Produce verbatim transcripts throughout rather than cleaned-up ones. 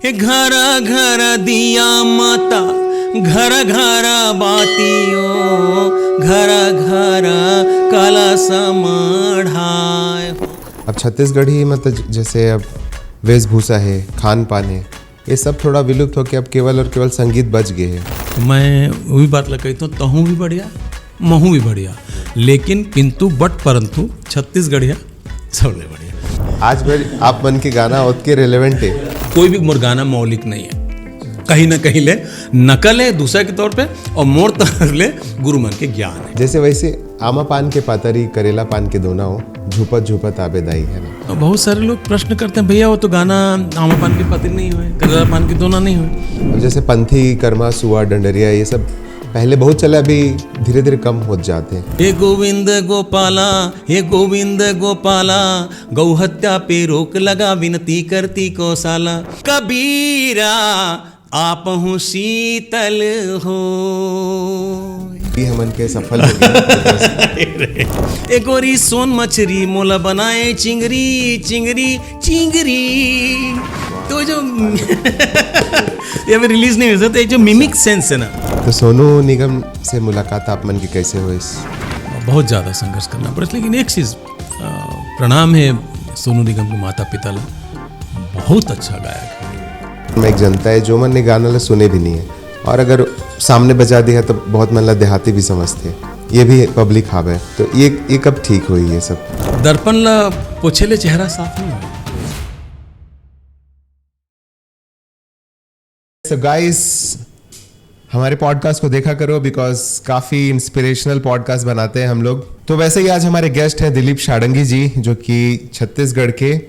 हे घर घर दिया माता, घर घर बातियो, घर घर कलश मढ़ाए। अब छत्तीसगढ़ी, मतलब, ज-, जैसे अब वेशभूषा है, खान पान है, ये सब थोड़ा विलुप्त होके अब केवल और केवल संगीत बच गए हैं। तो मैं वही बात ला कहता हूँ, तहूँ भी बढ़िया, महूँ भी बढ़िया, लेकिन किंतु बट परंतु छत्तीसगढ़िया सबले बढ़िया। आज भर आप मन के गाना ओतके रिलेवेंट है। कोई भी मोर गाना मौलिक नहीं है, कहीं ना कहीं ले नकल है दूसरा के तौर पे, और मोर तरफ ले गुरु मन के ज्ञान है। जैसे वैसे आमा पान के पातरी, करेला पान के दोना हो, झुपत झुपत आबे दाई, है ना? तो बहुत सारे लोग प्रश्न करते हैं, "भैया, वो तो गाना आमा पान के पातरी नहीं हुए, करेला पान के दोना नहीं हुए।" अब जैसे पंथी, कर्मा, सुआ, डंडरिया, ये सब पहले बहुत चले, अभी धीरे धीरे कम होत जाते हैं। हे गोविंद गोपाला, हे गोविंद गोपाला, गौ हत्या पे रोक लगा, विनती करती कौसाला। कबीरा, आप हूँ शीतल हो। ये हमन के सफल हो गए। ए गोरी सोन मछरी, मोला बनाए चिंगरी, चिंगरी, चिंगरी। तो जो ये अभी रिलीज नहीं हुआ, तो ये जो मिमिक सेंस है ना। तो सोनू निगम से मुलाकात आप मन की कैसे हुई? बहुत ज़्यादा संघर्ष करना पड़ा, लेकिन एक चीज़, अ, प्रणाम है सोनू निगम के माता पिता ला, बहुत अच्छा गायक है। मैं एक जनता है जो मन ने गाना ला सुने भी नहीं है, और अगर सामने बजा दिया तो बहुत मन ला देहाती भी समझते हैं, ये भी पब्लिक हाव है। तो ये ये कब ठीक हुई ये सब? दर्पण ला पोछे ले चेहरा साफ नहीं हुआ। So guys, हमारे पॉडकास्ट को देखा करो, बिकॉज काफ़ी इंस्पिरेशनल पॉडकास्ट बनाते हैं हम लोग। तो वैसे ही आज हमारे गेस्ट हैं दिलीप शाडंगी जी, जो कि छत्तीसगढ़ के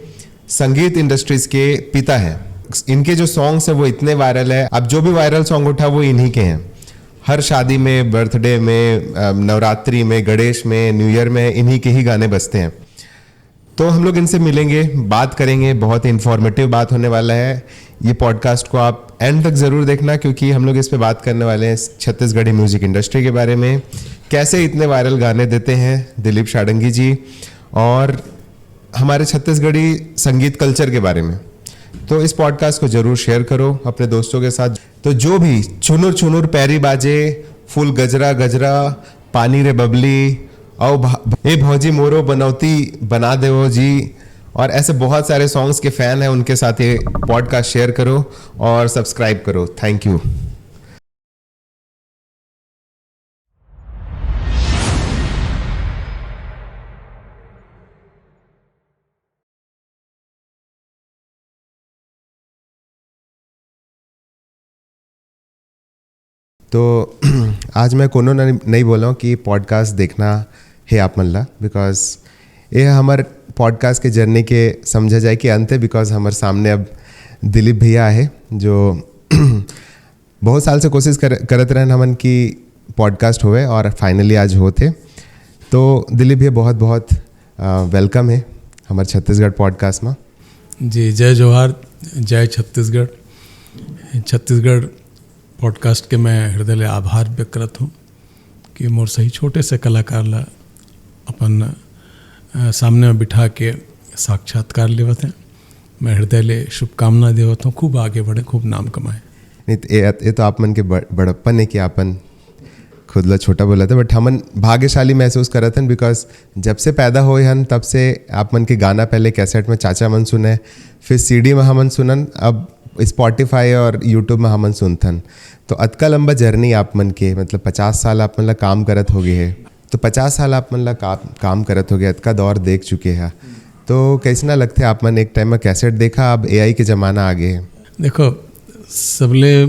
संगीत इंडस्ट्रीज के पिता हैं। इनके जो सॉन्ग्स हैं वो इतने वायरल है, अब जो भी वायरल सॉन्ग उठा वो इन्हीं के हैं। हर शादी में, बर्थडे में, अ, नवरात्रि में, गणेश में, न्यू ईयर में इन्हीं के ही गाने बजते हैं। तो हम लोग इनसे मिलेंगे, बात करेंगे, बहुत ही इन्फॉर्मेटिव बात होने वाला है। ये पॉडकास्ट को आप एंड तक ज़रूर देखना, क्योंकि हम लोग इस पे बात करने वाले हैं छत्तीसगढ़ी म्यूजिक इंडस्ट्री के बारे में, कैसे इतने वायरल गाने देते हैं दिलीप शाडंगी जी, और हमारे छत्तीसगढ़ी संगीत कल्चर के बारे में। तो इस पॉडकास्ट को ज़रूर शेयर करो अपने दोस्तों के साथ। तो जो भी चुनुर चुनुर पैरी बाजे, फुल गजरा गजरा, पानी रे बबली, औ भा-, ए भौजी मोरो बनौती बना देवो जी, और ऐसे बहुत सारे सॉन्ग्स के फैन हैं, उनके साथ ये पॉडकास्ट शेयर करो और सब्सक्राइब करो। Thank you. तो आज मैं कोनो न-, नहीं बोला हूँ कि पॉडकास्ट देखना है आप मन ला, बिकॉज ये हमर पॉडकास्ट के जर्नी के समझा जाए कि अंत है, बिकॉज हमर सामने अब दिलीप भैया आहे, जो बहुत साल से कोशिश कर, करत रहन हमन कि पॉडकास्ट होवे, और फाइनली आज होत हे। तो दिलीप भैया, बहुत बहुत, अ, वेलकम है हमर छत्तीसगढ़ पॉडकास्ट में। जी, जय जोहार, जय छत्तीसगढ़। छत्तीसगढ़ पॉडकास्ट के मैं हृदय ले आभार व्यक्त करत हूँ कि मोर सही छोटे से कलाकार ला अपन, अ, सामने में बिठा के साक्षात्कार लेवत हैं। मैं हृदय ले शुभकामना देवत हूँ, खूब आगे बढ़े, खूब नाम कमाए। नहीं, तो ये, ये तो आप मन के बड़-, बड़प्पन है कि आपन खुद ला छोटा बोलत है, बट हमन भाग्यशाली महसूस करत हन, बिकॉज जब से पैदा होए हन, तब से आप मन के गाना पहले कैसेट में चाचा मन सुने, फिर सीडी में हमन सुनन, अब स्पॉटिफाई और यूट्यूब में हमन सुनथन। तो अतका लंबा जर्नी आप मन के, मतलब, पचास साल आप मन ला काम करत हो गए है, तो पचास साल आप मन ला का-, काम करत हो गए, अतका दौर देख चुके हैं, तो कैसना लगथे आप मन एक टाइम में कैसेट देखा, अब एआई के जमाना आ गए है? देखो, सबले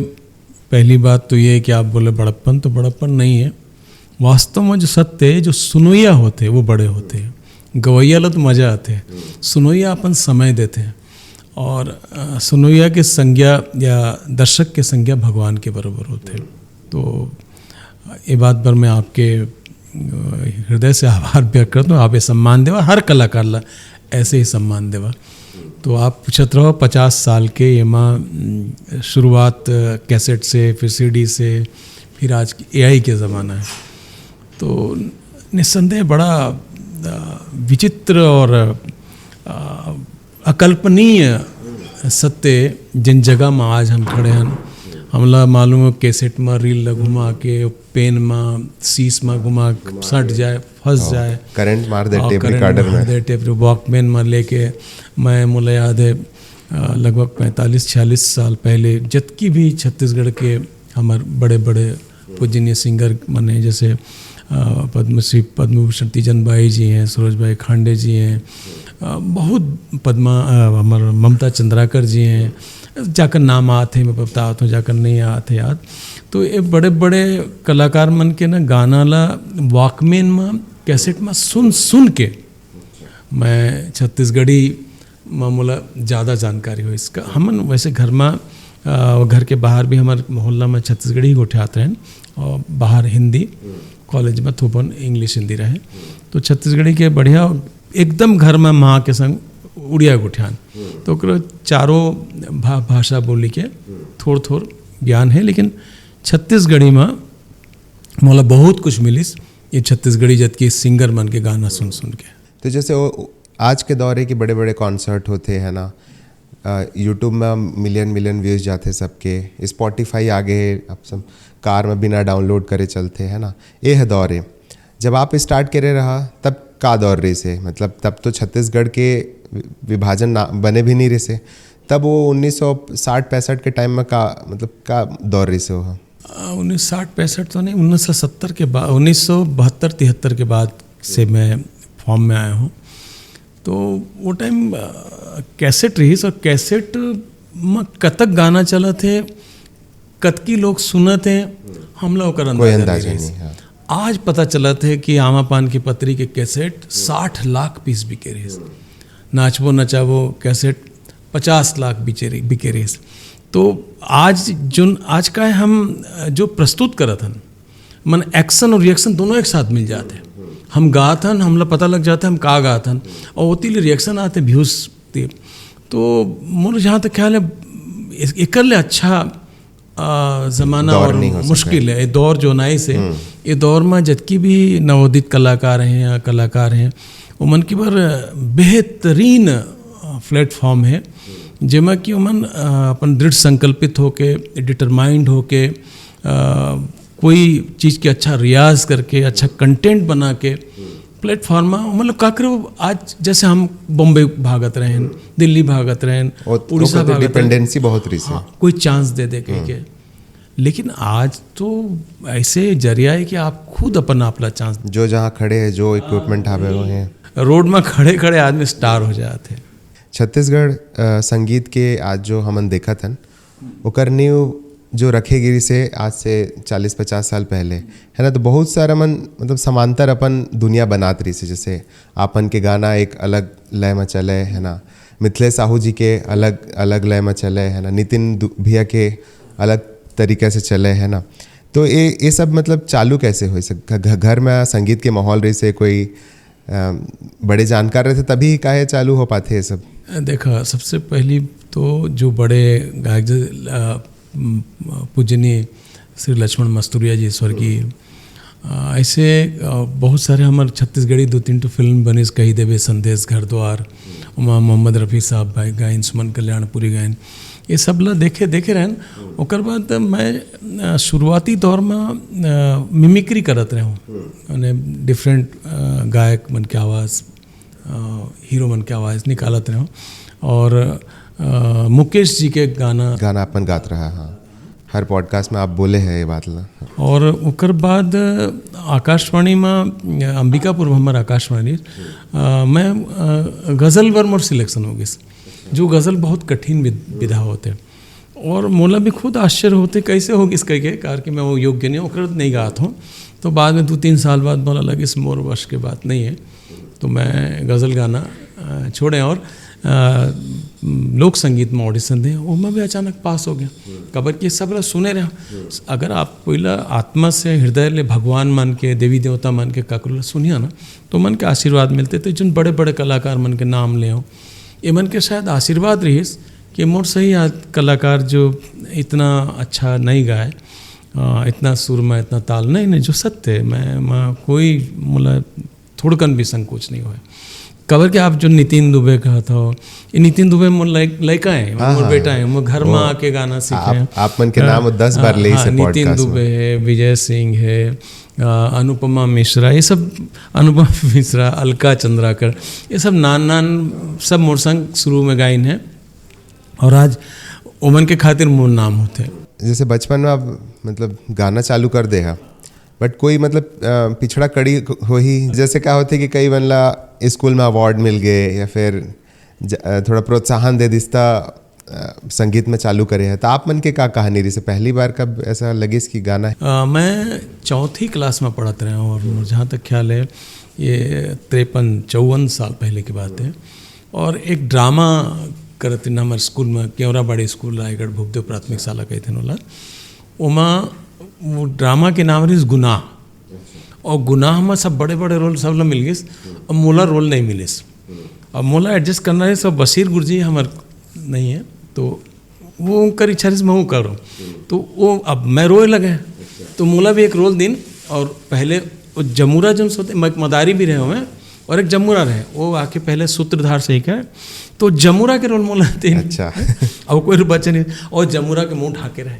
पहली बात तो ये है कि आप बोले बड़प्पन, तो बड़प्पन नहीं है। वास्तव में जो सत्य है, जो सुनोइया होते हैं, वो बड़े होते हैं। गवैया ला तो मजा आते हैं, सुनोइया अपन समय देते हैं, और, अ, सुनोइया के संज्ञा या दर्शक के संज्ञा भगवान के बराबर होते हैं। तो ये बात पर मैं आपके, अ, हृदय से आभार व्यक्त करता हूँ। आप ये सम्मान देवा, हर कलाकार ला ऐसे ही सम्मान देवा। तो आप पूछत रहो, पचास साल के एमा, उम, शुरुआत, अ, कैसेट से, फिर सीडी से, फिर आज की एआई के ज़माना है। तो निस्संदेह बड़ा, अ, विचित्र और, अ, अकल्पनीय सत्य, जिन जगह म आज हम खड़े हन, हमला मालूम हो, कैसेट म रील ल घुमा के, पेन म, शीश म घुमा के सट जाए, फंस जाए। करंट मार दे और टेप करंट रिकॉर्डर मार में। दे टेप, वॉकमैन म लेके, मैं, मोला याद है, अ, लगभग पैंतालीस छियालीस साल पहले जतकी भी छत्तीसगढ़ के हमर बड़े-बड़े पूजनीय सिंगर मन हे, जैसे, अ, पद्मश्री, पद्म भूषण तीजन बाई जी हैं, सरोज बाई खांडे जी हैं, अ, बहुत पद्मा, अ, हमर ममता चंद्राकर जी हैं, जाकर नाम आत हे, मैं बतात हूँ, जाकर नहीं आत हे याद। तो ये बड़े-बड़े कलाकार मन के ना गाना ला वॉकमैन म, कैसेट म सुन, सुन के मैं छत्तीसगढ़ी म मोला ज़्यादा जानकारी होइस। हमन वैसे घर म, अ, घर के बाहर भी हमर मोहल्ला म छत्तीसगढ़ी गोठियात रहेन और बाहर हिंदी, कॉलेज म थोपन इंग्लिश हिंदी रहे। तो छत्तीसगढ़ी के बढ़िया एकदम घर म माँ के संग उड़िया गोठियान। तो ओकरो चारों भा-, भाषा बोली के थोर-थोर ज्ञान हे, लेकिन छत्तीसगढ़ी म मोला बहुत कुछ मिलिस, ये छत्तीसगढ़ी जतकी सिंगर मन के गाना सुन सुन के। तो जैसे वो, आज के दौर हे कि बड़े-बड़े कॉन्सर्ट होथे, है ना, अ, YouTube में मिलियन मिलियन व्यूज जाथे सबके, Spotify आ गे हे, अब सब कार में बिना डाउनलोड करे चलथे, है ना, ये ह दौर हे। जब आप स्टार्ट करे रहा, तब का दौर रहिस हे? मतलब, तब तो छत्तीसगढ़ के वि-, विभाजन ना, बने भी नहीं रहिस हे। तब वो उन्नीस सौ साठ पैंसठ के टाइम में का, मतलब, का दौर रहिस हे वो? अ, उन्नीस साठ पैंसठ तो नहीं, उन्नीस सौ सत्तर के बाद, उन्नीस सौ बहत्तर तिहत्तर के बाद से मैं फॉर्म में आया हूँ। तो वो टाइम, अ, कैसेट रहिस और कैसेट म कतक गाना चलत हे, कतकी लोग सुनत हे, हमला ओकर कोई अंदाजा अंदाजा नहीं रहिस। नहीं, हाँ। आज पता चलत हे कि आमा पान की पतरी के कैसेट साठ लाख पीस बिके रहिस। नाचबो नचाबो कैसेट पचास लाख बिचे रहि-, बिके रहिस। तो आज जोन, आज का हम, अ, जो प्रस्तुत करत हन, मन एक्शन और रिएक्शन दोनों एक साथ मिल जात हे। हम गात हन, हमला पता लग जात हे हम का गात हन, और ओती ले रिएक्शन आत हे, व्यूज ते। तो मोर जहाँ तक ख्याल हे, इस-, एकर ले अच्छा, आ, जमाना दौर और नहीं हो सकता। मुश्किल हे। ये दौर जोन आइस हे, हम्म। ये दौर में जतकी भी नवोदित कलाकार हे या कलाकार हे, ओमन के बर बेहतरीन, आ, प्लेटफॉर्म हे, जेमा कि ओमन, आ, अपन दृढ़ संकल्पित होके, डिटरमाइंड होके, आ, कोई चीज़ के अच्छा रियाज करके, अच्छा कंटेंट बना के प्लेटफॉर्म में, मतलब, का करो, आज जैसे हम बॉम्बे भागत रहेन, दिल्ली भागत रहेन, और उड़ीसा ओकर तो भागत रहेन, डिपेंडेंसी बहुत रहिस हे। हाँ, कोई चांस दे दे कह के। लेकिन आज तो ऐसे जरिया हे कि आप खुद अपन आप ला चांस जो जहाँ खड़े हे, जो इक्विपमेंट हावे, वो हे। रोड में खड़े खड़े आदमी स्टार हो जात हे। छत्तीसगढ़, अ, संगीत के आज जो हमन देखत हन, ओकर नींव जो रखे गिरिस हे आज से चालीस पचास साल पहले, है ना, तो बहुत सारा मन, मतलब, समांतर अपन दुनिया बनात रहिस हे। जैसे आपन के गाना एक अलग लय में चले, है ना, मिथिलेश साहू जी के अलग, अलग लय में चले, है ना, नितिन दु-, भैया के अलग तरीका से चले, है ना। तो ये, ये सब, मतलब, चालू कैसे होइस? घ-, घ-, घर में संगीत के माहौल रहिस हे, कोई, अ, बड़े जानकार रहिथे तभी काहे चालू हो पाथे ये सब? देखा, सबसे पहली तो जो बड़े गायक, जैसे, अ, म, पूजनीय श्री लक्ष्मण मस्तुरिया जी स्वर्गीय, अ, ऐसे, अ, बहुत सारे हमर छत्तीसगढ़ी दो तीन ठो फिल्म बनिस, कही देवे संदेश, घर द्वार, ओमा मोहम्मद रफ़ी साहब भाई गाइन, सुमन कल्याणपुरी गाइन, ये सब ला देखे, देखे रहेन। ओकर बाद मैं, अ, शुरुआती दौर में, अ, मिमिक्री करत रहे हूँ, माने डिफरेंट, अ, गायक मन के आवाज़, अ, हीरो मन के आवाज़ निकालत रहे हूँ। और, अ, मुकेश जी के गाना गाना अपन गात रहा, हाँ। हर पॉडकास्ट में आप बोले हैं ये बात ला। और ओकर बाद आकाशवाणी में, अंबिकापुर में हमर आकाशवाणी, अ, मैं, अ, गज़ल बर मोर सिलेक्शन हो गिस, जो गज़ल बहुत कठिन विध-, विधा होथे। और मोला भी खुद आश्चर्य होथे, कैसे हो गिस कह के, कार के मैं वो योग्य नहीं, ओकर नहीं गात हूँ। तो बाद में दो तीन साल बाद मोला लगिस, मोर वश के बात नहीं है। तो मैं गज़ल गाना, अ, छोड़े और, अ, लोक संगीत में ऑडिशन दे, ओमा भी अचानक पास हो गया। काबर कि सब ला सुने रहे। अगर आप पहिला आत्मा से, हृदय ले भगवान मान के, देवी देवता मान के काकरो ला सुनिया ना, तो मन के आशीर्वाद मिलथे। तो जोन बड़े-बड़े कलाकार मन के नाम ले हो, ये मन के शायद आशीर्वाद रहिस कि मोर सही याद कलाकार जो इतना अच्छा नहीं गाए, अ, इतना सुर में, इतना ताल नहीं, नहीं, जो सत्य है, मैं, मैं कोई, मोला थोड़कन भी संकोच नहीं होय। काबर के आप जो नितिन दुबे कहत हो, ये नितिन दुबे मोर लइक-, लइका है, हाँ, मोर हाँ। बेटा है, मोर घर में वो आके गाना सीखे आप, हैं। आप मन के नाम वो दस बार हाँ, ले हाँ, से नितिन podcast में। दुबे है, विजय सिंह है, अ, अनुपमा मिश्रा, ये सब, अनुपमा मिश्रा, अलका चंद्राकर, ये सब नान नान सब मोर संग शुरू में गाइन है। और आज ओमन के खातिर मोर नाम होथे। जैसे बचपन में आप मतलब गाना चालू कर दे हा, but कोई मतलब, अ, पिछड़ा कड़ी होही, जैसे का होथे कि कई मन ला स्कूल में award मिल गए या फिर ज-, अ, थोड़ा प्रोत्साहन दे दिस ता, अ, संगीत में चालू करे है, तो आप मन के का कहानी रही से? पहली बार कब ऐसा लगिस कि गाना है? अ, मैं चौथी class में पढ़त रहे हूँ और जहाँ तक ख्याल है, ये तिरपन चौवन साल पहले की बात है। और एक ड्रामा करत रहिन हमर स्कूल में, केवराबाड़ी स्कूल, रायगढ़, भूपदेव प्राथमिक शाला कहिथे ओला। ओमा वो ड्रामा के नाम रहिस गुनाह। और गुनाह में सब बड़े-बड़े रोल सब ला मिल गिस, और मोला रोल नहीं मिलिस। और मोला adjust करना रहिस, सब बशीर गुरजी हमर नहीं है, तो वो उनकर इच्छा रहिस, मैं वो कर रहा हूँ। तो वो अब मैं रोए लगे, तो मोला भी एक रोल दिन, और पहले वो जमूरा जो होते, मैं एक मदारी भी रहे हुए हैं, और एक जमूरा रहे, वो आके पहले सूत्रधार से ही कहे, तो जमूरा के रोल मोला दिन। अच्छा। अब कोई बचे नहीं, और जमूरा के मुंह ढाके रहे,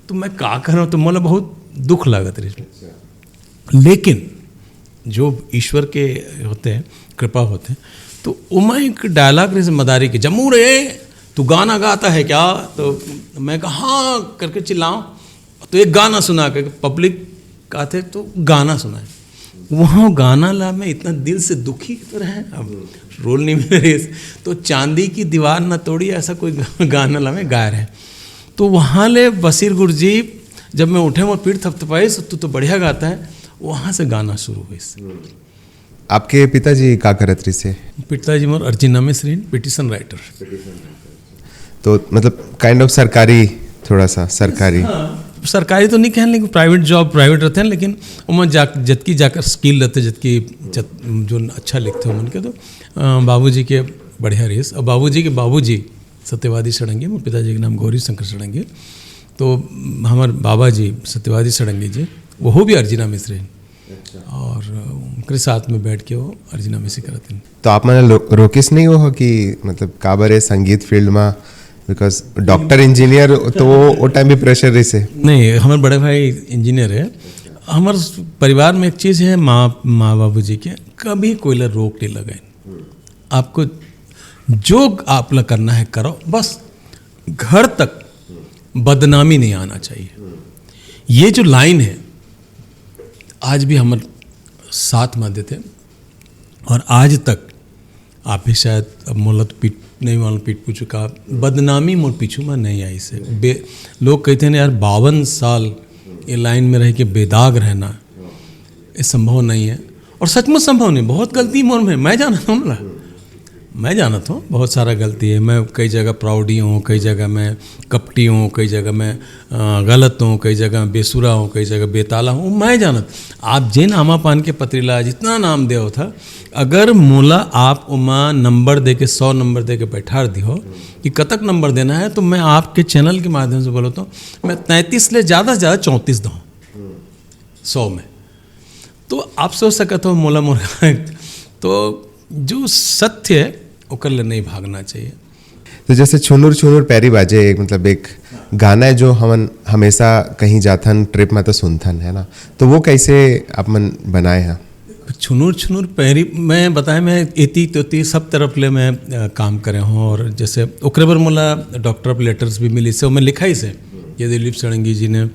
तो मैं का कर रहा हूँ, तो मोला बहुत दुख लागत रही। लेकिन जो ईश्वर के होते हैं, कृपा होते हैं, तो ओमा एक डायलॉग रहिस मदारी के, "जमूर ए, तू गाना गाता है क्या?" तो मैं कहा, "हाँ," करके चिल्लाऊं, तो एक गाना सुना के पब्लिक का थे, तो गाना सुनाए। वहाँ गाना ला मैं इतना दिल से दुखी तो रहे, अब रोल नहीं मिल रही, तो चांदी की दीवार ना तोड़ी, ऐसा कोई गाना ला मैं गा रहे। तो वहाँ ले बशीर गुरजी, जब मैं उठे, मोर पीठ थपथपाइस, "तू तो बढ़िया गाता है।" वहाँ से गाना शुरू हुई। आपके पिताजी का करत रहिसे? पिताजी मोर अर्जी नामे श्री पिटिशन राइटर। तो मतलब kind of सरकारी, थोड़ा सा सरकारी। हाँ, सरकारी तो नहीं कहन, लेकिन प्राइवेट जॉब प्राइवेट रहते हैं, लेकिन ओमा जा, जतकी जाकर स्किल रहते, जतकी जत, जो अच्छा लिखते हो मन के, तो अ, बाबूजी के बढ़िया रहिस। और बाबूजी के बाबूजी सत्यवादी षडंगी, मोर पिताजी के नाम गौरी शंकर षडंगी। तो हमारे बाबा जी सत्यवादी षडंगी जी, वो भी अर्जिना मिश्र हैं। अच्छा। और उनके साथ में बैठ के वो अर्जिना मिश्र करते हैं। तो आप मन लो-, रोकिस नहीं हो कि मतलब काबर है संगीत फील्ड में, बिकॉज डॉक्टर इंजीनियर तो वो, वो टाइम भी प्रेशर रहिसे। नहीं, हमारे बड़े भाई इंजीनियर है। हमारे परिवार में एक चीज़ है, माँ, माँ बाबू जी के कभी कोई ला रोक नहीं लगाए। आपको जो आप ला करना है करो, बस घर तक बदनामी नहीं आना चाहिए। ये जो लाइन है, आज भी हमर साथ में देते, और आज तक आप भी शायद, अब मोला तो पीठ नहीं मालूम, पीठ पूछू का, बदनामी मोर पीछू में नहीं आइसे। बे-, लोग कहते हैं, "यार, बावन साल ये लाइन में रह के बेदाग रहना, ये संभव नहीं है।" और सचमुच संभव नहीं, बहुत गलती मोर में, मैं जानत हूँ ना, मैं जानत हूँ, बहुत सारा गलती है। मैं कई जगह प्राउडी हूँ, कई जगह मैं कपटी हूँ, कई जगह मैं, अ, गलत हूँ, कई जगह बेसुरा हूँ, कई जगह बेताला हूँ, मैं जानत। आप जेन आमा पान के पतरी ला जितना नाम दे होता, अगर मोला आप ओमा नंबर दे के, सौ नंबर दे के बैठा दिहो कि कतक नंबर देना है, तो मैं आपके चैनल के माध्यम से बोलत हूँ, मैं तैंतीस ले ज़्यादा से ज़्यादा चौंतीस दूँ, सौ में। तो आप सोच सकत हो, मोला मोर तो जो सत्य है, ओकर ले नहीं भागना चाहिए। तो जैसे छुनुर छुनुर पैरी बाजे, एक, मतलब, एक गाना है जो हमन हमेशा कहीं जाथन, ट्रिप में तो सुनथन, है ना? तो वो कैसे आप मन बनाए हैं? छुनुर छुनुर पैरी, मैं बताया, मैं एती तोती सब तरफ ले मैं, अ, काम करे हूँ, और जैसे ओकरे बर मोला डॉक्टर ऑफ लेटर्स भी मिलिस, ओमे लिखाइस हे, ये दिलीप षडंगी जी ने, अ,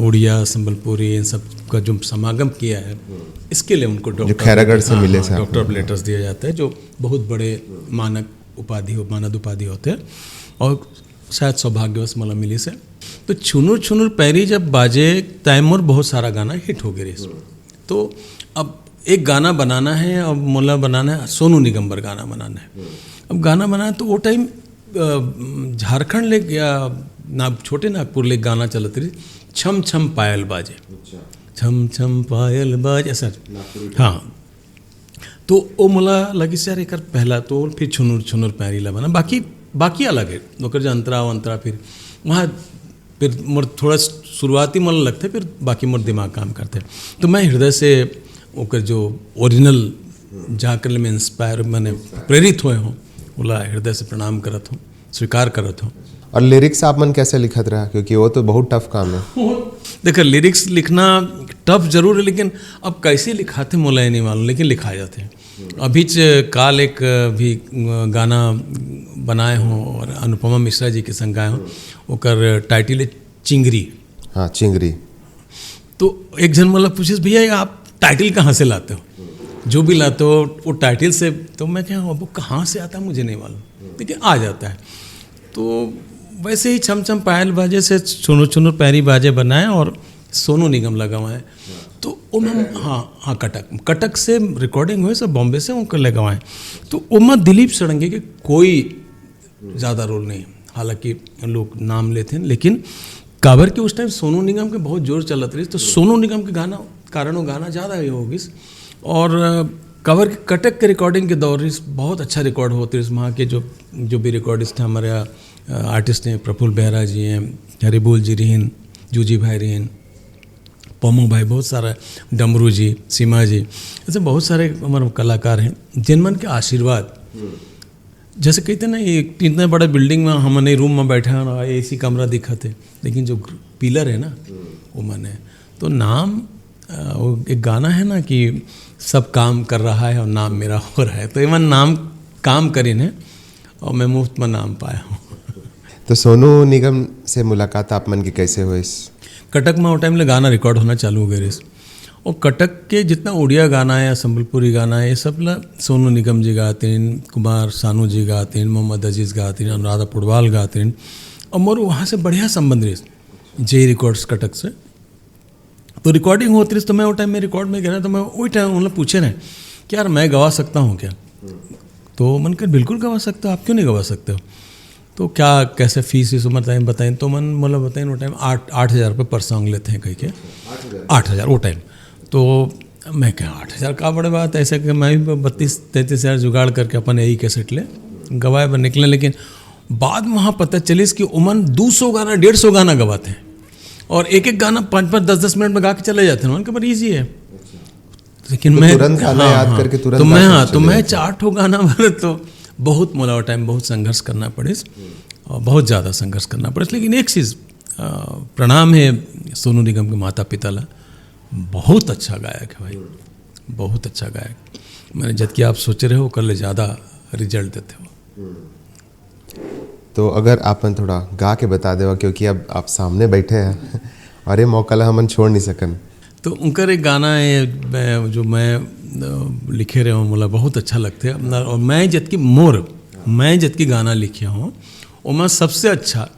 उड़िया, संबलपुरी, इन सब का जो समागम किया है, इसके लिए उनको जो डॉक्टर, खैरागढ़ से हाँ, मिले हाँ, से आप डॉक्टर ऑफ लोग। लेटर्स दिया जाता है, जो बहुत बड़े मानक उपाधि हो, मानद उपाधि होते हैं, और शायद सौभाग्यवश मोला मिलिस हे। तो छुनुर छुनुर पैरी जब बाजे, तैमूर बहुत सारा गाना हिट हो गए। तो अब एक गाना बनाना है, अब मोला बनाना है, सोनू निगम बर गाना बनाना है। अब गाना बनाना, तो वो टाइम, अ, झारखंड ले या ना, छोटे नागपुर ले गाना चलत रही, "छम छम पायल बाजे।" अच्छा। "छम छम पायल बाजे", ऐसा। नागपुरी। हाँ। तो वो मोला लगिस, "यार, एकर पहला तो फिर छुनुर छुनुर पैरी ला बना, बाकी, बाकी अलग है, ओकर जो अंतरा वंतरा।" फिर वहाँ फिर मोर थोड़ा शुरुआती मन लगथे, फिर बाकी मोर दिमाग काम करथे। तो मैं हृदय से ओकर जो ओरिजिनल जहाँ कर ले मैं इंस्पायर, मैंने प्रेरित होए हों, ओला हृदय से प्रणाम करत हों, स्वीकार करत हों। और लिरिक्स आप मन कैसे लिखत रहा, क्योंकि वो तो बहुत टफ काम है। देखा, लिरिक्स लिखना टफ जरूर है, लेकिन अब कैसे लिखाथे मोला ये नहीं मालूम, लेकिन लिखा जाथे। अभी च काल एक भी गाना बनाए हों और अनुपमा मिश्रा जी के संग गाए हों, ओकर टाइटल है चिंगरी। हाँ, चिंगरी। तो एक झन मोला पूछिस, "भैया, ये आप टाइटल कहाँ से लाते हो, जो भी लाते हो वो टाइटल से?" तो मैं कहा, "अब वो कहाँ से आता है मुझे नहीं मालूम, लेकिन आ जाता है।" तो वैसे ही छम छम पायल बाजे से छुनुर छुनुर पैरी बाजे बनाए और सोनू निगम लगवाए। तो ओमा, हाँ हाँ, कटक, कटक से रिकॉर्डिंग होइस, बॉम्बे से ओकर लगवाए। तो ओमा दिलीप षडंगी के कोई ज़्यादा रोल नहीं है, हालांकि लोग नाम लेथे, लेकिन काबर के उस टाइम सोनू निगम के बहुत जोर चलत रहिस, तो सोनू निगम के गाना कारण वो गाना ज़्यादा ये हो गिस। और अ, काबर के कटक के रिकॉर्डिंग के दौर रहिस, बहुत अच्छा रिकॉर्ड होत रहिस। वहाँ के जो जो भी रिकॉर्डिस्ट हैं हमारे, अ, आर्टिस्ट हैं, प्रफुल्ल बेहरा जी हैं, हरिबोल जी रहिन, जूजी भाई रहिन, पमू भाई, बहुत सारा, डमरू जी, सीमा जी, ऐसे बहुत सारे हमारे कलाकार हैं जिन मन के आशीर्वाद, जैसे कहते हैं ना, ये इतना बड़ा बिल्डिंग में हम नहीं, रूम में बैठे हैं ना, एसी कमरा दिखत है, लेकिन जो पिलर है ना, वो मन है। तो नाम, अ, वो एक गाना है ना कि सब काम कर रहा है और नाम मेरा हो रहा है, तो ये मन नाम काम करिन हे और मैं मुफ्त में नाम पाए हों। तो सोनू निगम से मुलाकात आप मन के कैसे होइस? कटक में वो टाइम ले गाना रिकॉर्ड होना चालू हो गए रहिस। और कटक के जितना उड़िया गाना है या संबलपुरी गाना है, ये सब ला सोनू निगम जी गातिन, कुमार सानू जी गातिन, मोहम्मद अजीज गातिन, अनुराधा पौडवाल गातिन। और मोर वहाँ से बढ़िया संबंध रहिस, जे रिकॉर्ड्स कटक से। तो रिकॉर्डिंग होत रहिस, तो मैं वो टाइम में रिकॉर्ड में गया ना, तो मैं वही टाइम उन्हें पूछे रहे कि, "यार, मैं गवा सकता हूँ क्या?" तो मन कर, "बिल्कुल गवा सकते हो, आप क्यों नहीं गवा सकते हो?" तो क्या, कैसे फीस वीस बताएं, बताएं, तो मन, मतलब, बताएं, वो टाइम आठ, आठ हज़ार रुपये पर सॉन्ग लेते हैं कह के। आठ हज़ार वो टाइम। तो मैं कहा, "आठ हज़ार का बड़े बात है?" ऐसे कि मैं भी बत्तीस तैंतीस हज़ार जुगाड़ करके अपन यही कैसेट ले गवाए पर निकले। लेकिन बाद में वहाँ पता चलिस कि ओमन दो सौ गाना, डेढ़ सौ गाना गवाते हैं और एक एक गाना पाँच पाँच, दस दस मिनट में गा के चले जाते हैं। उनके पर ईजी है। लेकिन तो मैं, तुरंत गाना हाँ, याद हाँ। करके तुरंत तो गा मैं, के हाँ, तो चले मैं जाते हैं। चार ठो गाना वाले, तो बहुत मोला वो टाइम बहुत संघर्ष करना पड़िस, और बहुत ज़्यादा संघर्ष करना पड़िस। लेकिन एक चीज़, अ, प्रणाम है सोनू निगम के माता पिता ला, बहुत अच्छा गायक है भाई, बहुत अच्छा गायक। मैंने जबकि आप सोचे रहे हो, कर ले ज़्यादा रिजल्ट देते हो। तो अगर आप मन थोड़ा गा के बता देवा, क्योंकि अब आप सामने बैठे हैं और ये मौका ला हमन छोड़ नहीं सकन। तो उनकर एक गाना है, मैं, जो मैं, अ, लिखे रहे हूँ, मोला बहुत अच्छा लगते हैं। और मैं जबकि मोर, मैं जबकि गाना लिखे हूँ, ओमा सबसे अच्छा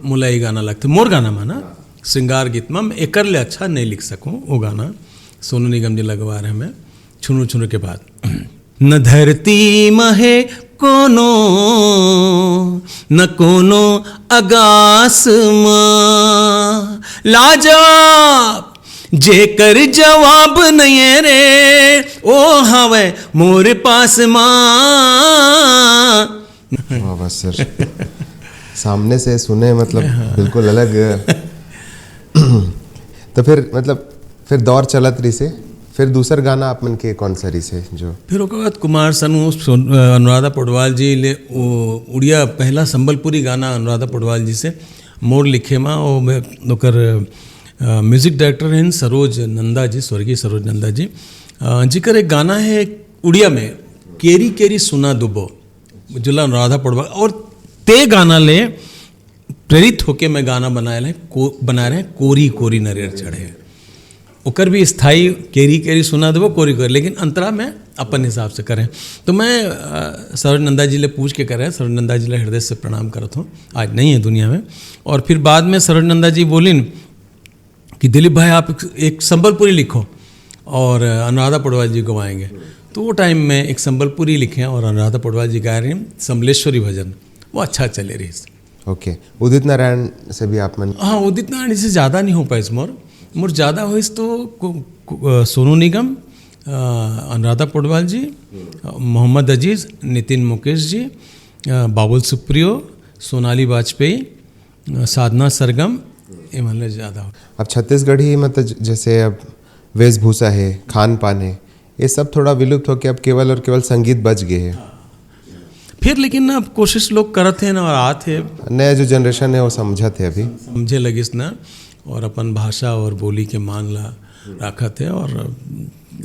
मोला ये गाना लगते, मोर गाना माना, श्रृंगार गीत में, मैं एकर ले अच्छा नहीं लिख सकूँ वो गाना। सोनू निगम जी लगवा रहे हैं मैं, छुनु छुनु के बाद। न धरती म हे कोनो, न कोनो अगास म, लाजवाब जेकर जवाब नहीं है रे, ओ हवे मोर पास मा। वाह, वाह सर, सामने से सुने, मतलब, बिल्कुल अलग। तो फिर, मतलब, फिर दौर चलत रहिसे, फिर दूसर गाना आप मन के कौन सा रहिसे जो? फिर ओकर बाद कुमार सानू, सोन-, अ, अनुराधा पौडवाल जी ले वो उड़िया पहला संबलपुरी गाना अनुराधा पौडवाल जी से, मोर लिखे मा, वो मैं, ओकर, अ, म्यूजिक डायरेक्टर हैं सरोज नंदा जी, स्वर्गीय सरोज नंदा जी, अ, जिकर एक गाना है उड़िया में, केरी केरी सुना दुबो, जुला अनुराधा पौडवाल, और ते गाना ले प्रेरित होके मैं गाना बनाए रहे, को, बना रहे कोरी कोरी नरियर चढ़े। ओकर भी स्थाई केरी केरी सुना देबो, कोरी कोरी, लेकिन अंतरा में अपन हिसाब से करें। तो मैं, अ, सरोज नंदा जी ले पूछ के करें, सरोज नंदा जी ले हृदय से प्रणाम करत हूँ, आज नहीं है दुनिया में। और फिर बाद में सरोज नंदा जी बोलिन कि दिलीप भाई, आप एक, एक संबलपुरी लिखो और, अ, अनुराधा पौडवाल जी गवाएंगे। तो वो टाइम में एक संबलपुरी लिखे और अनुराधा पौडवाल जी गा रही हैं संबलेश्वरी भजन, वो अच्छा चले रहिस। ओके, उदित नारायण से भी आप मन? हाँ, उदित नारायण जी से ज़्यादा नहीं हो पाइस मोर। मोर ज़्यादा होइस तो को, को, अ, सोनू निगम, अ, अनुराधा पौडवाल जी, अ, मोहम्मद अजीज, नितिन मुकेश जी, अ, बाबुल सुप्रियो, सोनाली वाजपेयी, अ, साधना सरगम, ये मन ले ज़्यादा हो। अब छत्तीसगढ़ी, मतलब, ज-, जैसे अब वेशभूषा है, खान पान है, ये सब थोड़ा विलुप्त होके अब केवल और केवल संगीत बच गए है। फिर लेकिन ना, अब कोशिश लोग करत हे ना, और आत हे। नया जो जनरेशन है वो समझत है अभी। समझे लगिस ना, और अपन भाषा और बोली के मान ला राखत हे, और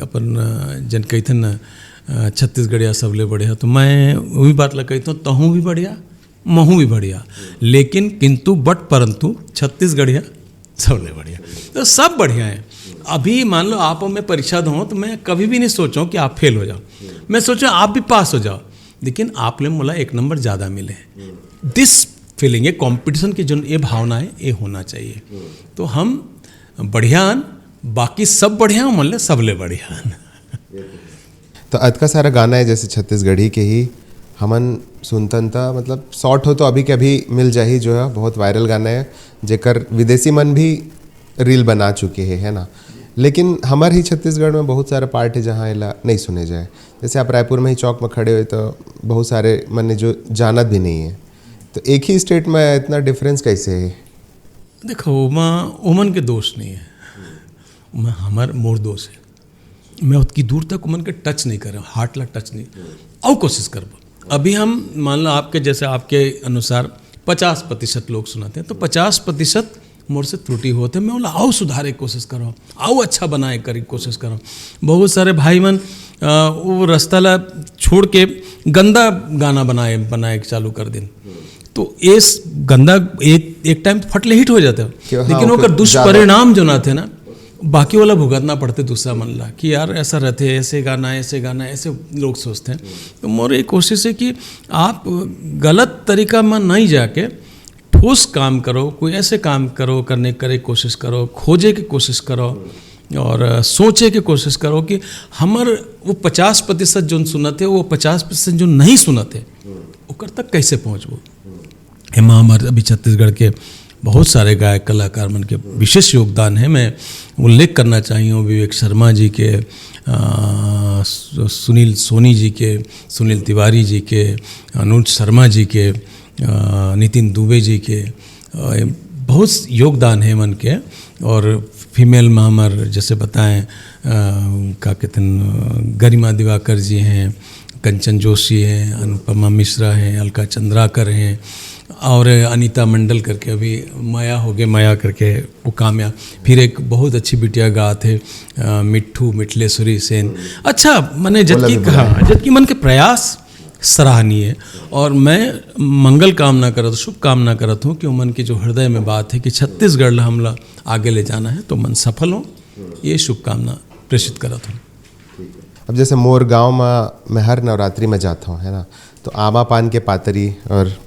अपन, अ, जन कहिथन ना, अ, छत्तीसगढ़िया सबले बढ़िया, तो मैं वही बात ला कहिथों, तहूँ भी बढ़िया, महूँ भी बढ़िया, लेकिन किंतु बट परंतु छत्तीसगढ़िया सबले बढ़िया। तो सब बढ़िया है। अभी मान लो आप मैं परीक्षा दो, तो मैं कभी भी नहीं सोचूं कि आप फेल हो जाओ, मैं सोचूं आप भी पास हो जाओ, लेकिन आप ले मोला एक नंबर ज़्यादा मिले। दिस फीलिंग, ये कंपटीशन की जो ये भावना है, ये होना चाहिए। तो हम बढ़िया हन, बाकी सब बढ़िया, मन ले सबले बढ़िया हन। तो अतका सारा गाना है जैसे छत्तीसगढ़ी के ही, हमन सुनतन त मतलब शॉर्ट हो तो अभी के अभी मिल जाही, जो है बहुत वायरल गाना है, जेकर विदेशी मन भी रील बना चुके हैं, है ना। लेकिन हमर ही छत्तीसगढ़ में बहुत सारा पार्ट है जहाँ एला नहीं सुने जाए। जैसे आप रायपुर में ही चौक में खड़े हुए तो बहुत सारे मन जो जानत भी नहीं है, तो एक ही स्टेट में इतना डिफरेंस कैसे है? देखो, ओमा ओमन के दोष नहीं है, मैं, हमर मोर दोष है। मैं उतकी दूर तक ओमन के टच नहीं कर रहा, हार्ट ला टच नहीं। अउ कोशिश करबो। अभी हम मान लो आपके जैसे, आपके अनुसार पचास प्रतिशत लोग सुनत हे, तो पचास प्रतिशत मोर से त्रुटि होत हे, मैं ओला अउ सुधारे के कोशिश करहूँ, अउ अच्छा बनाए के कोशिश करहूँ। बहुत सारे भाई मन, अ, वो रास्ता ला छोड़ के गंदा गाना बनाए, बनाए के चालू कर दिन। तो ये स-, गंदा एक, एक टाइम तो फट ले हिट हो जाता है, कि हाँ, लेकिन ओकर ओकर दुष्परिणाम जो ना थे ना, बाकी वाला भुगतना पड़ते दूसरा मन ला कि यार ऐसा रहते, ऐसे गाना, ऐसे गाना, ऐसे लोग सोचते हैं। तो मोर एक कोशिश है कि आप गलत तरीका में नहीं जाके ठोस काम करो, कोई ऐसे काम करो, करने करे कोशिश करो, खोजे के कोशिश करो और सोचे के कोशिश करो कि हमर वो पचास प्रतिशत जो सुनत है, वो पचास प्रतिशत जो नहीं सुनत है, ओकर तक कैसे पहुँचबो। एमा हमर अभी छत्तीसगढ़ के बहुत सारे गायक कलाकार मन के विशेष योगदान है। मैं उल्लेख करना चाहिए विवेक शर्मा जी के, अ, सु-, सुनील सोनी जी के, सुनील तिवारी जी के, अनुज शर्मा जी के, अ, नितिन दुबे जी के, अ, बहुत योगदान है मन के। और फीमेल में हमर जैसे बताएं, अ, का कहते हैं, गरिमा दिवाकर जी हैं, कंचन जोशी हैं, अनुपमा मिश्रा हैं, अलका चंद्राकर हैं और अनीता मंडल करके अभी माया हो गए, माया करके वो कामया। फिर एक बहुत अच्छी बिटिया गात है, अ, मिट्ठू मिठलेश्वरी सेन। अच्छा, मैंने जबकि कहा, जबकि मन के प्रयास सराहनीय है। और मैं मंगल कामना करत, शुभकामना करत हूँ कि उमन के जो हृदय में बात है कि छत्तीसगढ़ ला हमला आगे ले जाना है, तो मन सफल हो, ये शुभकामना प्रेषित करत हूँ। अब जैसे मोर गांव में मैं हर नवरात्रि में जाता हूँ, है ना, तो आमा पान के पातरी और, अ,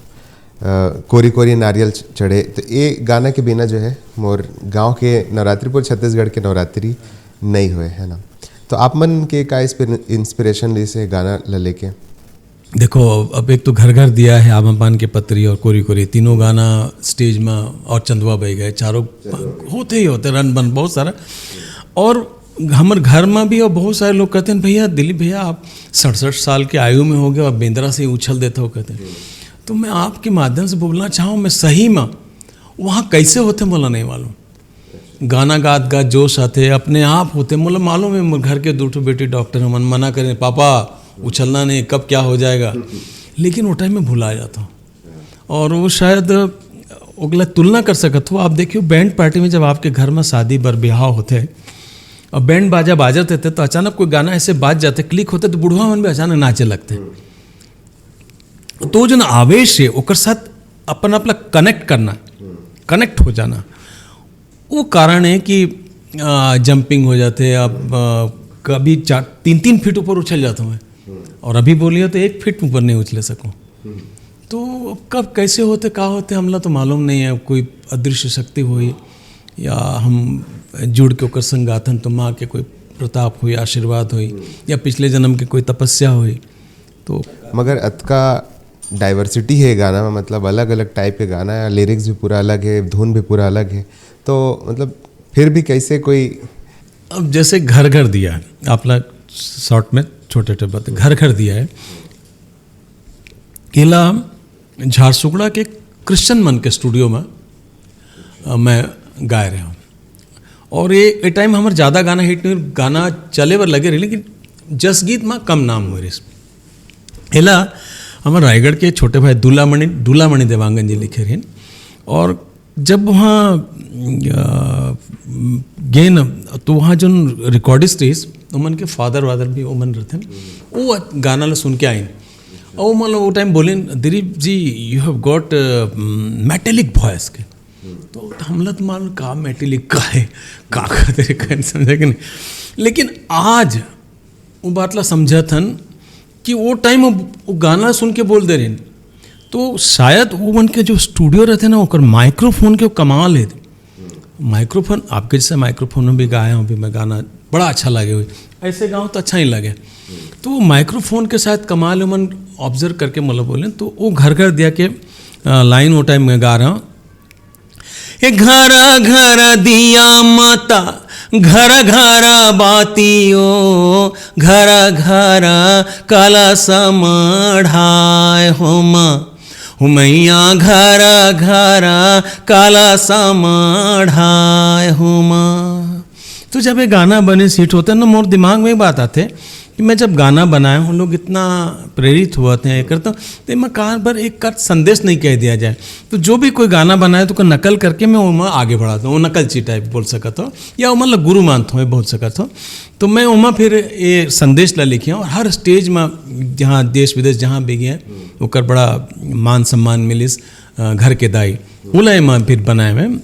कोरी कोरी नारियल च-, चढ़े, तो ये गाना के बिना जो है मोर गांव के नवरात्रि, पूरे छत्तीसगढ़ के नवरात्रि नहीं हुए, है ना। तो आप मन के का इंस्पिरेशन ली से गाना ल लेके? देखो, अब एक तो घर घर दिया है, आमा पान के पतरी और कोरी कोरी, तीनों गाना स्टेज में, और चंदवा बह गए, चारों होते ही होते, रन बन बहुत सारा। और हमर घर में भी, और बहुत सारे लोग कहते हैं, "भैया, दिलीप भैया, आप सड़सठ साल के आयु में हो गए और बेंदरा से ही उछल देते हो," कहते हैं। तो मैं आपके माध्यम से बोलना चाहूँ, मैं सही में वहाँ कैसे होते, बोला नहीं मालूम। गाना गात गात जोश आते, अपने आप होते। मोला मालूम है, मोर घर के दू ठो बेटी डॉक्टर हमन मना करें, "पापा, उछलना नहीं, कब क्या हो जाएगा।" लेकिन वो टाइम में भुला जाता हूँ। और वो शायद ओकला तुलना कर सकत हो। आप देखियो, बैंड पार्टी में जब आपके घर में शादी बर बिहाव होते और बैंड बाजा बाजत होते, तो अचानक कोई गाना ऐसे बाज जाते, क्लिक होते, तो बुढ़वा मन भी अचानक नाचे लगते। तो जो ना आवेश है, ओकर साथ अपन आप ला कनेक्ट करना, कनेक्ट हो जाना, वो कारण है कि, आ, जंपिंग हो जाते हैं। अब, आ, कभी चार, तीन तीन फीट ऊपर उछल जाता हूँ मैं, और अभी बोलिए तो एक फीट ऊपर नहीं उछले सकूँ। तो अब कब कैसे होते, का होते, हमला तो मालूम नहीं है। कोई अदृश्य शक्ति हुई या हम जुड़ के ओकर संग गाथन, तो माँ के कोई प्रताप हुई, आशीर्वाद हुई, या पिछले जन्म के कोई तपस्या हुई। तो मगर अतका डाइवर्सिटी है गाना में, मतलब अलग अलग टाइप के गाना है, लिरिक्स भी पूरा अलग है, धुन भी पूरा अलग है, तो मतलब फिर भी कैसे कोई अब जैसे घर घर दिया है, आपला शॉर्ट में छोटे छोटे बात, घर घर दिया है, एला झारसुगड़ा के क्रिश्चियन मन के स्टूडियो में, अ, मैं गाए रहे हूँ। और ये, ये टाइम हमर ज़्यादा गाना हिट नहीं, गाना चले बर लगे रहे, लेकिन जसगीत म कम नाम होए रहिस। एला हमर रायगढ़ के छोटे भाई दुलामणि, दुलामणि देवांगन जी लिखे रहिन। और जब वहाँ, अ, गेन, तो वहाँ जोन recordist रहिस, ओमन के father वादर भी ओमन रहिथन, वो गाना ला सुन के आइन। और ओमन वो time बोलेन, "Dilip ji, you have got, uh, metallic voice" के। तो हमला तो मालूम का metallic का है, का कहत रहे, कहीं समझे कि नहीं। लेकिन आज वो बात ला समझत हन कि वो time वो, वो गाना सुन के बोल दे रहे हैं। तो शायद वो मन के जो studio रहते ना, ओकर microphone के वो कमाल है। Microphone, आपके जैसे microphone में भी गाया हूँ भी मैं गाना, बड़ा अच्छा लगे हुए, ऐसे गाऊँ तो अच्छा ही लगे। तो वो microphone के साथ कमाल है, मन observe करके मतलब बोले, तो वो घर घर दिया के, अ, line वो time में गा रहा हूँ, ए घर घर दिया माता, घर घर बाती ओ, घर घर कलश मढ़ाए हो माँ, हो मैया घर घर कलश मढ़ाए हो माँ। तो जब ये गाना बने, hit होते ना, मोर दिमाग में एक बात आते कि मैं जब गाना बनाया हूँ, लोग इतना प्रेरित हुआ थे, ये करता, तो मैं कार भर एक कट संदेश नहीं कह दिया जाए। तो जो भी कोई गाना बनाए, तो ओकर नकल करके मैं ओमा आगे बढ़ाता हूँ, वो नकलची type बोल सकत हो, या ओमन ला गुरु मानत हो, बोल सकत हो। तो मैं ओमा फिर ये संदेश ला लिखे हूँ, और हर stage में, जहाँ देश विदेश जहाँ भी गए, ओकर बड़ा मान सम्मान मिलिस। अ, घर के दाई, ओला एमा फिर बनाए में,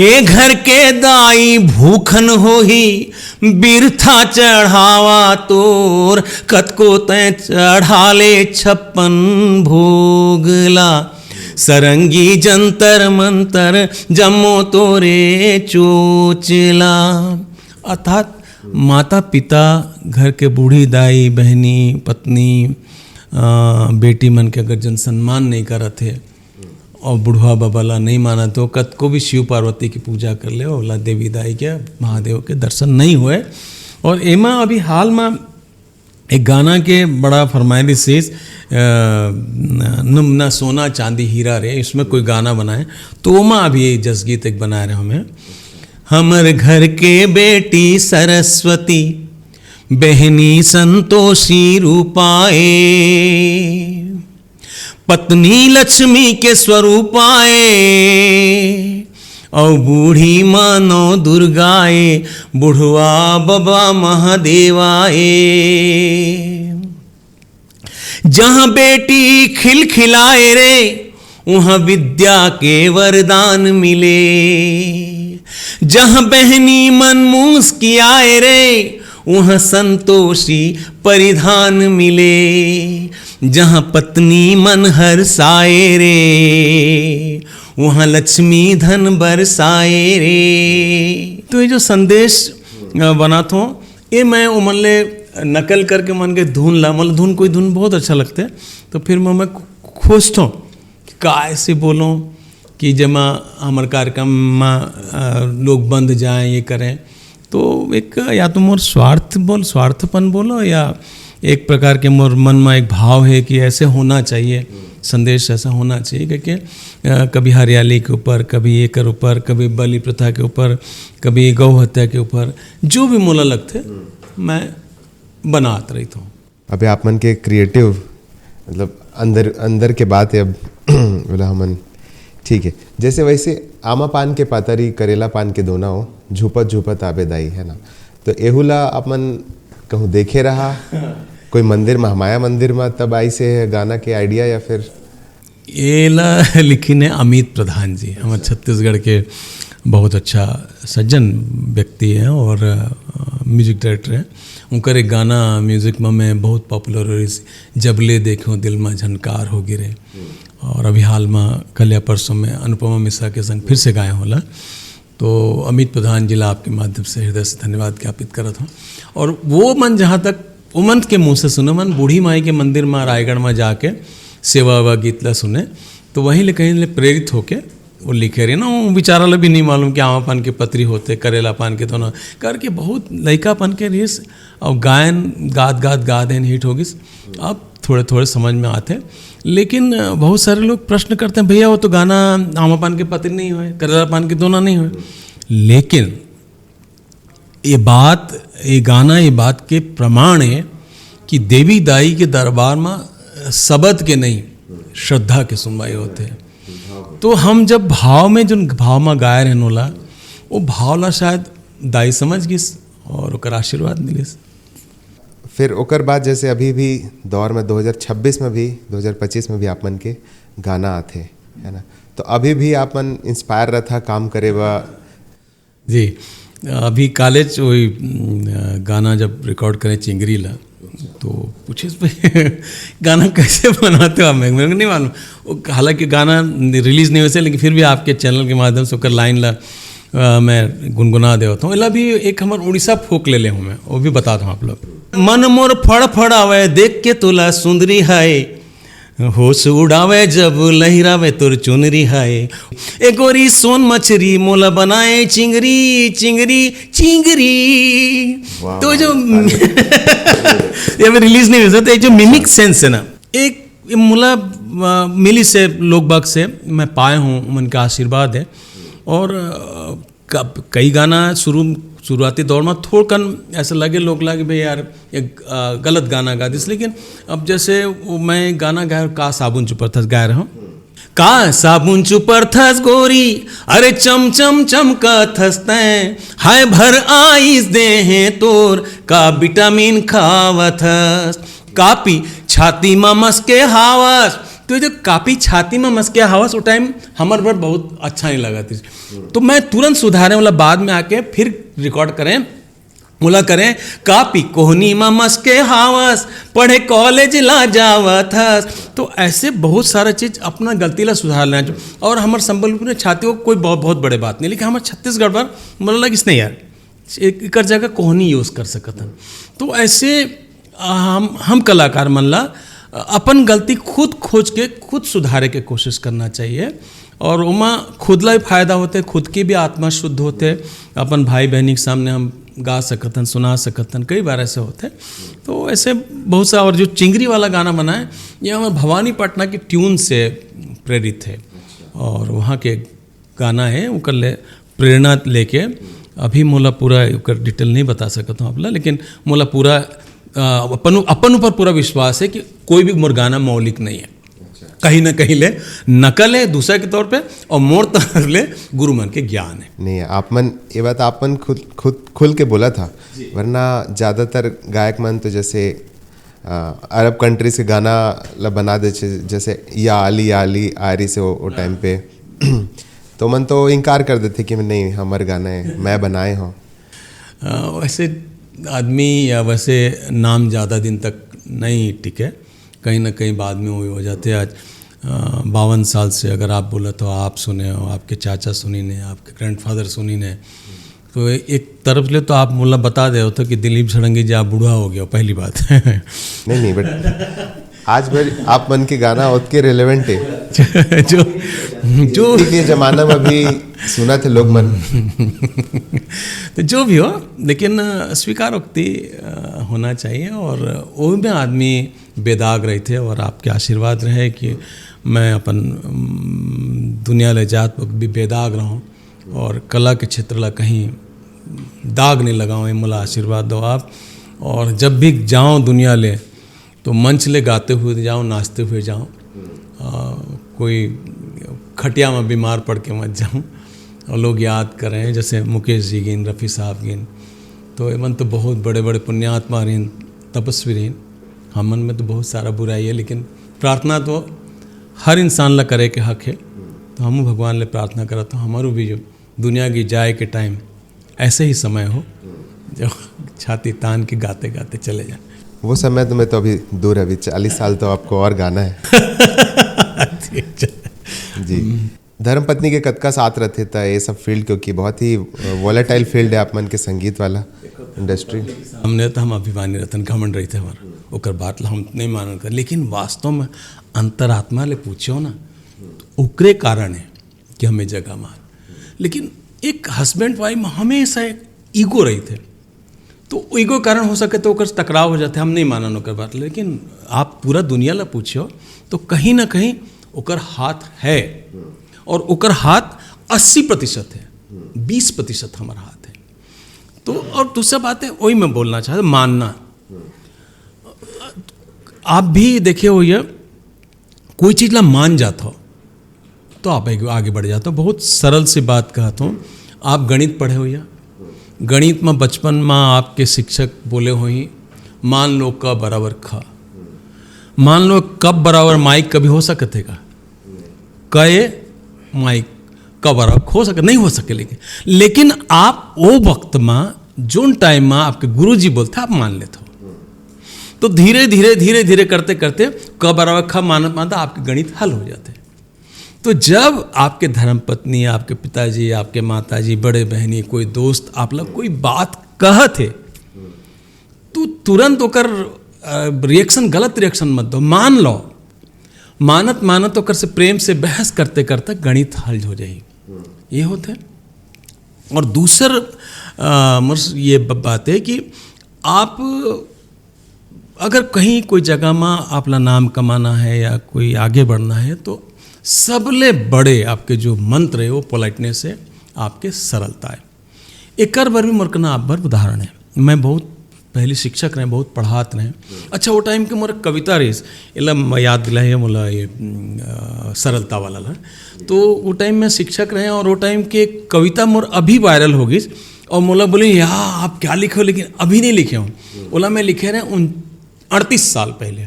ए घर के दाई भूखन होही, बिरथा चढ़ावा तोर, कतको तैं चढ़ा ले छप्पन भोग ला, सरंगी जंतर मंतर जम्मो तोरे चोचला। अर्थात माता पिता, घर के बूढ़ी दाई, बहनी, पत्नी, अ, बेटी मन के अगर जन सम्मान नहीं करत हे, और बुढ़वा बाबा ला नहीं मानत हो, कतको भी शिव पार्वती की पूजा कर ले, ओला देवी दाई के, महादेव के दर्शन नहीं होए। और एमा अभी हाल में एक गाना के बड़ा फरमाइश, अ, न, न सोना चांदी हीरा रे, इसमें कोई गाना बनाए, तो ओमा अभी जसगीत एक बनाए रहे हमें, हमर घर के बेटी सरस्वती, बहनी संतोषी रूपाए, पत्नी लक्ष्मी के स्वरूप आए, अउ बूढ़ी मानो दुर्गाए, बुढ़वा बबा महादेवाए। जहाँ बेटी खिलखिलाए रे, उहाँ विद्या के वरदान मिले। जहाँ बहनी मन मुस्कियाए रे, उहाँ संतोषी परिधान मिले। जहाँ पत्नी मन हरसाए रे, उहाँ लक्ष्मी धन बरसाए रे। तो ये जो संदेश, अ, बनात हो, ये मैं ओमन ले नकल करके मन के धुन ला, मतलब धुन, कोई धुन बहुत अच्छा लगते, तो फिर मैं, मैं खोजता हूँ कि का ऐसे बोलो कि जेमा हमर कार्यक्रम में, अ, लोग बंद जाएं, ये करें। तो एक या तो मोर स्वार्थ बोल, स्वार्थपन बोलो, या एक प्रकार के मोर मन में एक भाव है कि ऐसे होना चाहिए, संदेश ऐसा होना चाहिए, क्योंकि, अ, कभी हरियाली के ऊपर, कभी एकर ऊपर, कभी बलि प्रथा के ऊपर, कभी गौ हत्या के ऊपर, जो भी मोला लगथे, मैं बनात रहिथों। अबे आप मन के creative, मतलब अंदर, अंदर के बात है अब, बोला हमन, ठीक है। जैसे वैसे आमा पान के पातरी, करेला पान के दोना हो, झूपत झूपत आबे दाई, है ना? तो एहू ला आप मन कहूँ देखे रहा, कोई मंदिर, महामाया मंदिर में तब आई से गाना के idea या फिर? एला लिखिन हे अमित प्रधान जी, हमर छत्तीसगढ़ के बहुत अच्छा सज्जन व्यक्ति हैं और, अ, music director हैं। उनकर एक गाना music में मैं बहुत popular हो रही, जब ले देखो दिल में झनकार हो गिरे। और अभी हाल में कल या परसों में अनुपमा मिश्रा के संग फिर से गाए होला। तो अमित प्रधान जी ला आपके माध्यम से हृदय से धन्यवाद ज्ञापित करत हूँ। और वो मन जहाँ तक उमन के मुँह से सुने, मन बूढ़ी माई के मंदिर में रायगढ़ में जाके सेवा वा गीत ला सुने, तो वहीं ले कहीं ले प्रेरित होके वो लिखे रहे ना। वो बेचारा ला भी नहीं मालूम कि आमा पान के पतरी होते, करेला पान के दोना करके बहुत लइका पान के रेस और गायन गात गात गा देन hit हो गिस। अब थोड़े थोड़े समझ में आते, लेकिन बहुत सारे लोग प्रश्न करते हैं, "भैया वो तो गाना आमा पान के पतरी नहीं होए, करेला पान के दोना नहीं होए।" लेकिन ये बात, ये गाना, ये बात के प्रमाण है कि देवी दाई के दरबार में शब्द के नहीं, श्रद्धा के सुनवाई होथे। तो हम जब भाव में, जोन भाव में गाए रहेन ओला, वो भाव ला शायद दाई समझ गिस और ओकर आशीर्वाद मिलिस। फिर ओकर बाद जैसे अभी भी दौर में दो हज़ार छब्बीस में भी, दो हज़ार पच्चीस में भी आप मन के गाना आथे, है ना? तो अभी भी आप मन इंस्पायर रहथा काम करे बर? जी, अभी कालेज वही, उम, गाना जब रिकॉर्ड करें चिंगरी ला, तो पूछे, "भाई, गाना कैसे बनाते हो आप?" मैं, मेरे को नहीं मालूम। वो, हालांकि गाना रिलीज नहीं होइसे, लेकिन फिर भी आपके चैनल के माध्यम से ओकर लाइन ला, अ, मैं गुनगुना देवत हूँ। एला भी एक हमर उड़ीसा फोक ले ले हूँ मैं, वो भी बतात हूँ आप लोग। मन मोर फड़फड़ावे, देख के तोला सुंदरी हाय, होश उड़ावे जब लहरावे तोर चुनरी हाय। ए गोरी सोन मछरी मोला बनाए चिंगरी, चिंगरी, चिंगरी। वाह, तो जो वाह, ये अभी रिलीज नहीं हुआ, तो ये जो मिमिक सेंस है ना, एक ये मोला, अ, मिली से लोग बाग से मैं पाए हूँ, उनका आशीर्वाद है। और, अ, कब, कई गाना शुरू, शुरुआती दौर में थोड़कन ऐसा लगे लोग ला कि भाई यार, ये, अ, गलत गाना गा दिस, लेकिन अब जैसे वो मैं गाना गाय, का साबुन चुपर थस गाय रहा हूँ, का साबुन चुपर थस गोरी, अरे चम चम चमका थस तैं, हाय भर आइस दे हैं तोर, का विटामिन खावत हस, कापी छाती मा मस्के हावस। तो ये जो कापी छाती मा मस्के हावस, वो टाइम हमर बर बहुत अच्छा नहीं लगा थी। तो मैं तुरंत सुधारे वाला बाद में आके फिर रिकॉर्ड करें, मोला करें, कापी कोहनी मा मस्के हावस, पढ़े कॉलेज ला जावत हस। तो ऐसे बहुत सारा चीज अपना गलती ला सुधार लेना चाहिए। और हमर संबलपुर में छाती वो कोई बहुत, बहुत बड़े बात नहीं, लेकिन हमर छत्तीसगढ़ पर मोला लगिस नहीं यार, एक, एकर जगह कोहनी यूज कर सकत हन। तो ऐसे, आ, हम, हम कलाकार मन ला अपन गलती खुद खोज के खुद सुधारे के कोशिश करना चाहिए। और ओमा खुद ला भी फायदा होते, खुद की भी आत्मा शुद्ध होते, अपन भाई बहनी के सामने हम गा सकत हन, सुना सकत हन, कई बार ऐसे होते। तो ऐसे बहुत सा, और जो चिंगरी वाला गाना बनाए, ये हमारे भवानी पटना की ट्यून से प्रेरित है। और वहाँ के गाना है, ओकर ले प्रेरणा लेके, अभी मोला पूरा ओकर डिटेल नहीं बता सकत हूँ आप ला, लेकिन मोला पूरा, अ, अपन, अपन ऊपर पूरा विश्वास है कि कोई भी मोर गाना मौलिक नहीं है, कहीं ना कहीं ले नकल है दूसरा के तौर पे, और मोर तरफ ले गुरु मन के ज्ञान है। नहीं, आप मन, ये बात आप मन खुद, खुद खुल के बोला था, वरना ज़्यादातर गायक मन तो जैसे, अ, अरब कंट्रीज के गाना ला बना दे छे, जैसे या अली या अली आ रही से वो, वो टाइम पे तो मन तो इनकार कर देते कि नहीं, हमर गाना है, मैं बनाए हूँ। अ, वैसे आदमी या वैसे नाम ज़्यादा दिन तक नहीं टिके, कहीं ना कहीं बाद में वो हो जाते हैं। आज, अ, बावन साल से अगर आप बोलत हो, आप सुने हो, आपके चाचा सुनी ने, आपके ग्रैंडफादर सुनी ने, तो एक तरफ ले तो आप मोला बता दे हो तो कि दिलीप षडंगी जी आप बूढ़ा हो गया हो, पहली बात। नहीं, नहीं, बट आज भर आप मन के गाना ओतके रिलेवेंट है। जो, जो ठीक है, जमाना में भी सुना थे लोग मन। तो जो भी हो, लेकिन, अ, स्वीकारोक्ति, अ, होना चाहिए और वो में आदमी बेदाग रहिथे। और आपके आशीर्वाद रहे कि मैं अपन, अम, दुनिया ले जात वक्त भी बेदाग रहूं और कला के क्षेत्र ला कहीं दाग नहीं लगाऊं, ये मोला आशीर्वाद दो आप। और जब भी जाऊं दुनिया ले, तो मंच ले गाते हुए जाऊं, नाचते हुए जाऊं। अ, कोई खटिया में बीमार पड़ के मत जाऊं। और लोग याद करें, जैसे मुकेश जी गिन, रफ़ी साहब गिन, तो एमन तो बहुत बड़े-बड़े पुण्यात्मा रहिन, तपस्वी रहिन। हमन में तो बहुत सारा बुराई है, लेकिन प्रार्थना तो हर इंसान ला करे के हक है। तो हमहू भगवान ले प्रार्थना करत हूँ, हमारू भी जो दुनिया की जाए के टाइम ऐसे ही समय हो, जो छाती तान के गाते-गाते चले जाए। वो समय तो मैं तो अभी दूर है, अभी चालीस साल तो आपको और गाना है। जी। धर्मपत्नी के कतका साथ रहते था ये सब फील्ड, क्योंकि बहुत ही वॉलेटाइल फील्ड है आप मन के संगीत वाला इंडस्ट्री। हमने तो हम अभिमानी रतन घमंड रहिथे हमारा, ओकर बात ला हम नहीं मानन कर, लेकिन वास्तव में अंतरात्मा ले पूछो ना, तो ओकरे कारण है कि हमें जगह मार। लेकिन एक हस्बैंड वाइफ में हमेशा एक ईगो रहिथे, तो ईगो कारण हो सके तो ओकर टकराव हो जाथे, हम नहीं मानन ओकर बात, लेकिन आप पूरा दुनिया ला पूछो तो कहीं ना कहीं ओकर हाथ है, और ओकर हाथ अस्सी प्रतिशत है, बीस प्रतिशत हमारा हाथ है। तो और दूसरा बात है, वही मैं बोलना चाहता, मानना। आप भी देखे हो, ये कोई चीज ला मान जात हो, तो आप एक आगे बढ़ जाते हो। बहुत सरल सी बात कहत हूँ, आप गणित पढ़े हो या? गणित में बचपन में आपके शिक्षक बोले होही, मान लो क बराबर ख। मान लो क बराबर माइक कभी हो सकत हे का? क ए माइक, क बराबर हो सके, नहीं हो सके। लेकिन लेकिन आप वो वक्त में, जोन टाइम में आपके गुरुजी बोलते, आप मान लेते हो। तो धीरे धीरे धीरे धीरे करते करते क बराबर ख मानत मानत आपके गणित हल हो जाते। तो जब आपके धर्मपत्नी, आपके पिताजी, आपके माताजी, बड़े बहनी, कोई दोस्त आप लोग कोई बात कहत हे, तो तुरंत ओकर रिएक्शन, गलत रिएक्शन मत दो, मान लो। मानत मानत ओकर से प्रेम से बहस करते करते गणित हल हो जाई। ये होते। और दूसर अ, मोर ये ब-, बात है कि आप अगर कहीं कोई जगह में आपला नाम कमाना है या कोई आगे बढ़ना है, तो सबले बड़े आपके जो मंत्र है, वो पोलाइटनेस है, आपके सरलता है। एकर बर भी मोर कना आप बर उदाहरण है। मैं बहुत पहले शिक्षक रहे, बहुत पढ़ात रहे। अच्छा, वो टाइम के मोर कविता रहीस, एला मैं याद दिलाए मोला ये, उम, अ, सरलता वाला ला। तो वो टाइम में शिक्षक रहे और वो टाइम के कविता मोर अभी वायरल हो गई। और मोला बोले, "यार, आप क्या लिखे हो?" लेकिन अभी नहीं लिखे हो। ओला मैं लिखे रहे उन अड़तीस साल पहले।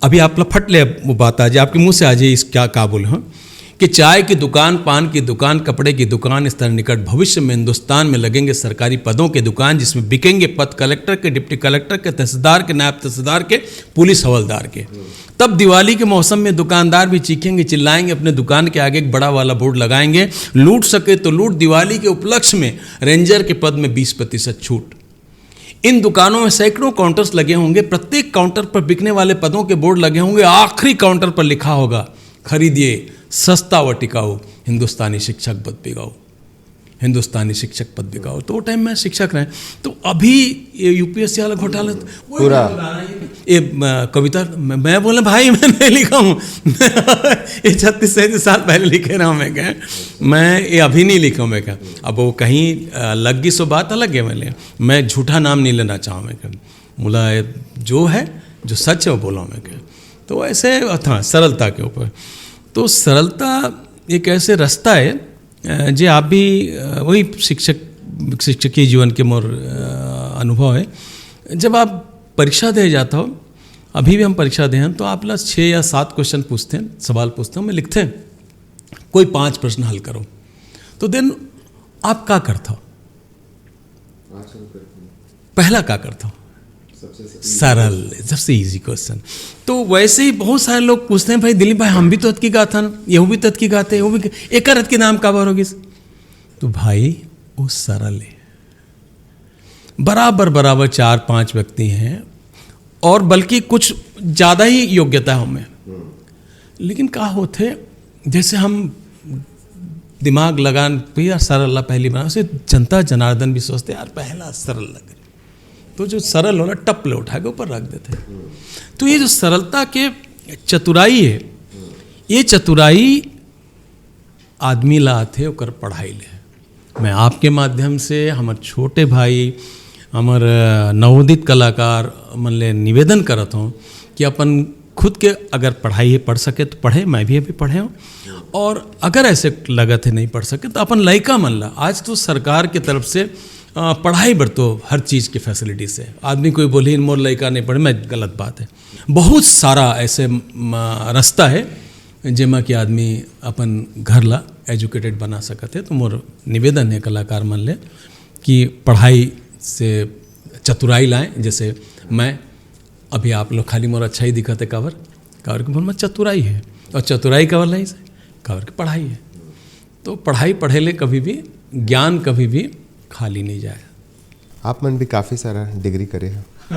अभी आप ला फट ले वो बात आ जाए, आपके मुंह से आ जाए, इस क्या, क्या बोले हो, कि चाय की दुकान, पान की दुकान, कपड़े की दुकान, इस तरह निकट भविष्य में हिंदुस्तान में लगेंगे सरकारी पदों के दुकान, जिसमें बिकेंगे पद कलेक्टर के, डिप्टी कलेक्टर के, तहसीलदार के, नायब तहसीलदार के, पुलिस हवलदार के। तब दिवाली के मौसम में दुकानदार भी चीखेंगे, चिल्लाएंगे, अपने दुकान के आगे एक बड़ा वाला बोर्ड लगाएंगे, लूट सके तो लूट, दिवाली के उपलक्ष्य में रेंजर के पद में बीस प्रतिशत छूट। इन दुकानों में सैकड़ों काउंटर्स लगे होंगे, प्रत्येक काउंटर पर बिकने वाले पदों के बोर्ड लगे होंगे। आखिरी काउंटर पर लिखा होगा, "खरीदिए सस्ता व टिकाऊ हिंदुस्तानी शिक्षक पद बिकाऊ, हिंदुस्तानी शिक्षक पद बिकाऊ।" तो वो टाइम में शिक्षक रहे। तो अभी ये यूपीएससी वाला घोटाला, तो वो पूरा। ये, अ, कविता मैं, मैं बोला, "भाई, मैं नहीं लिखा हूँ।" ये छत्तीस सैंतीस साल पहले लिखे रहा हूँ मैं, क्या मैं ये अभी नहीं लिखा हूँ मैं, क्या। अब वो कहीं, अ, लग गई सो बात अलग है, मैंने मैं झूठा नाम नहीं लेना चाहूँ मैं, क्या। मुला जो है, जो सच है, वो बोला मैं, क्या। तो ऐसे था सरलता के ऊपर। तो सरलता एक ऐसे रास्ता है, अ, जे आप भी, अ, वही शिक्षक, शिक्षकीय जीवन के मोर, अ, अनुभव है। जब आप परीक्षा दे जाता हो, अभी भी हम परीक्षा दे हैं, तो आप ला छः या सात क्वेश्चन पूछते हैं, सवाल पूछते हैं, मैं लिखते हैं, कोई पांच प्रश्न हल करो। तो देन आप का करता हो? पहला का करता हो? सरल, सबसे ईजी क्वेश्चन। तो वैसे ही बहुत सारे लोग पूछते हैं, "भाई दिलीप भाई, हम भी तो अतकी गाथन, यहू भी तो अतकी गाथे, वो भी, एकर अतकी नाम काबर होगिस?" तो भाई, वो सरल है। बराबर, बराबर चार पांच व्यक्ति हैं और बल्कि कुछ ज़्यादा ही योग्यता है हमें। लेकिन का होथे, जैसे हम दिमाग लगान, "भैया, सरल ला पहली बना", से जनता जनार्दन भी सोचते, "यार, पहला सरल लग रही", तो जो सरल होला, टप ले उठा के ऊपर रख देते हैं। तो ये जो सरलता के चतुराई है, ये चतुराई आदमी ला आथे ओकर पढ़ाई ले। मैं आपके माध्यम से हमर छोटे भाई, हमर, अ, नवोदित कलाकार मन ले निवेदन करत हूँ कि अपन खुद के अगर पढ़ाई है, पढ़ सके तो पढ़े, मैं भी अभी पढ़े हूँ। और अगर ऐसे लगत है नहीं पढ़ सके, तो अपन लइका मन ला, आज तो सरकार के तरफ से, अ, पढ़ाई बर तो हर चीज़ की फैसिलिटीज है। आदमी कोई बोली, "मोर लइका नहीं पढ़े", मैं, गलत बात है। बहुत सारा ऐसे, म, रास्ता है, जेमा कि आदमी अपन घर ला एजुकेटेड बना सकत है। तो मोर निवेदन है कलाकार मन ले कि पढ़ाई से चतुराई लाएं। जैसे मैं अभी, आप लोग खाली मोर अच्छा ही दिखत है, काबर, काबर कि मोर में चतुराई है। और चतुराई काबर लाइस? काबर कि पढ़ाई है। तो पढ़ाई पढ़े ले कभी भी, ज्ञान कभी भी खाली नहीं जाए। आप मन भी काफ़ी सारा डिग्री करे हो।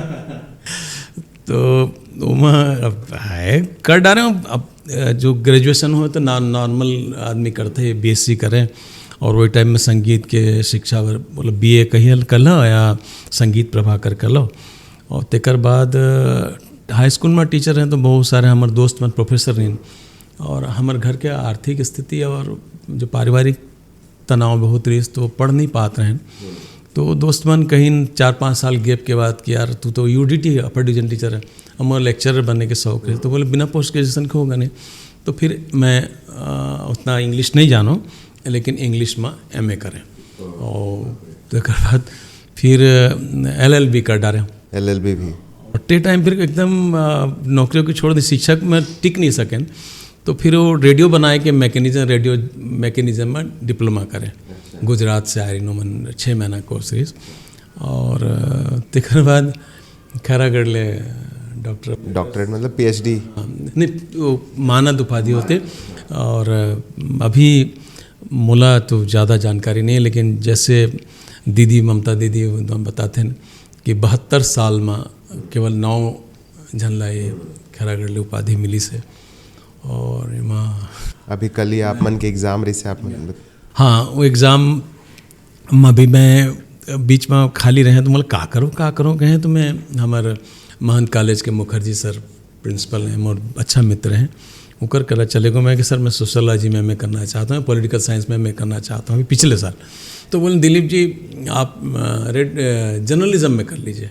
तो ओमा अब है, कर डारे हो। अब, अ, जो ग्रेजुएशन हो तो नॉ-, नॉर्मल आदमी करथे, बीएससी करे, और वही टाइम में संगीत के शिक्षा बर, मतलब बीए कहिए कर लो या संगीत प्रभाकर कर लो। और तेकर बाद, अ, हाई स्कूल में टीचर हैं तो बहुत सारे हमर दोस्त मन प्रोफेसर रहिन, और हमर घर के आर्थिक स्थिति और जो पारिवारिक तनाव बहुत रहिस, तो पढ़ नहीं पात रहेन। तो दोस्त मन कहिन चार पाँच साल गैप के बाद कि यार, तू तो यूडीटी, अपर डिवीजन टीचर है, अब मोर लेक्चरर बने के शौक है। तो बोले, बिना पोस्ट ग्रेजुएशन के होगा नहीं। तो फिर मैं अ, उतना इंग्लिश नहीं जानो, लेकिन इंग्लिश में एमए करें। और तेकर बाद फिर एलएलबी कर डारे। एलएलबी भी। और ते टाइम फिर एकदम अ, नौकरियों की छोड़ दी, शिक्षक में टिक नहीं सकें। तो फिर वो रेडियो बनाए के मैकेनिज्म, रेडियो मैकेनिज्म में डिप्लोमा करें। गुजरात से आए रहिन ओमन, छः महीना कोर्स रहिस। और अ, तेकर बाद खैरागढ़ ले डॉक्टर डॉक्टरेट मतलब पीएचडी। हाँ, नहीं, वो मानद उपाधि होते। और अभी मोला तो ज़्यादा जानकारी नहीं है, लेकिन जैसे दीदी, ममता दीदी बताते हैं कि बहत्तर साल में केवल नौ झन ला ये खैरागढ़ ले उपाधि मिलिस हे। और एमा अभी कल ही आप मन के एग्जाम रहिस हे, आप मन हाँ, वो एग्जाम में अभी मैं बीच में खाली रहे तो मतलब का करूँ, का करूँ कहें, तो मैं हमारे महंत कॉलेज के मुखर्जी सर प्रिंसिपल हैं, मोर अच्छा मित्र हैं, ओकर करा चले गो मैं कि सर, मैं सोशियोलॉजी में एमए करना चाहता हूँ, पॉलिटिकल साइंस में एमए करना चाहता हूँ अभी पिछले साल। तो बोले, दिलीप जी, आप अ, रेड अ, जर्नलिज्म में कर लीजिए।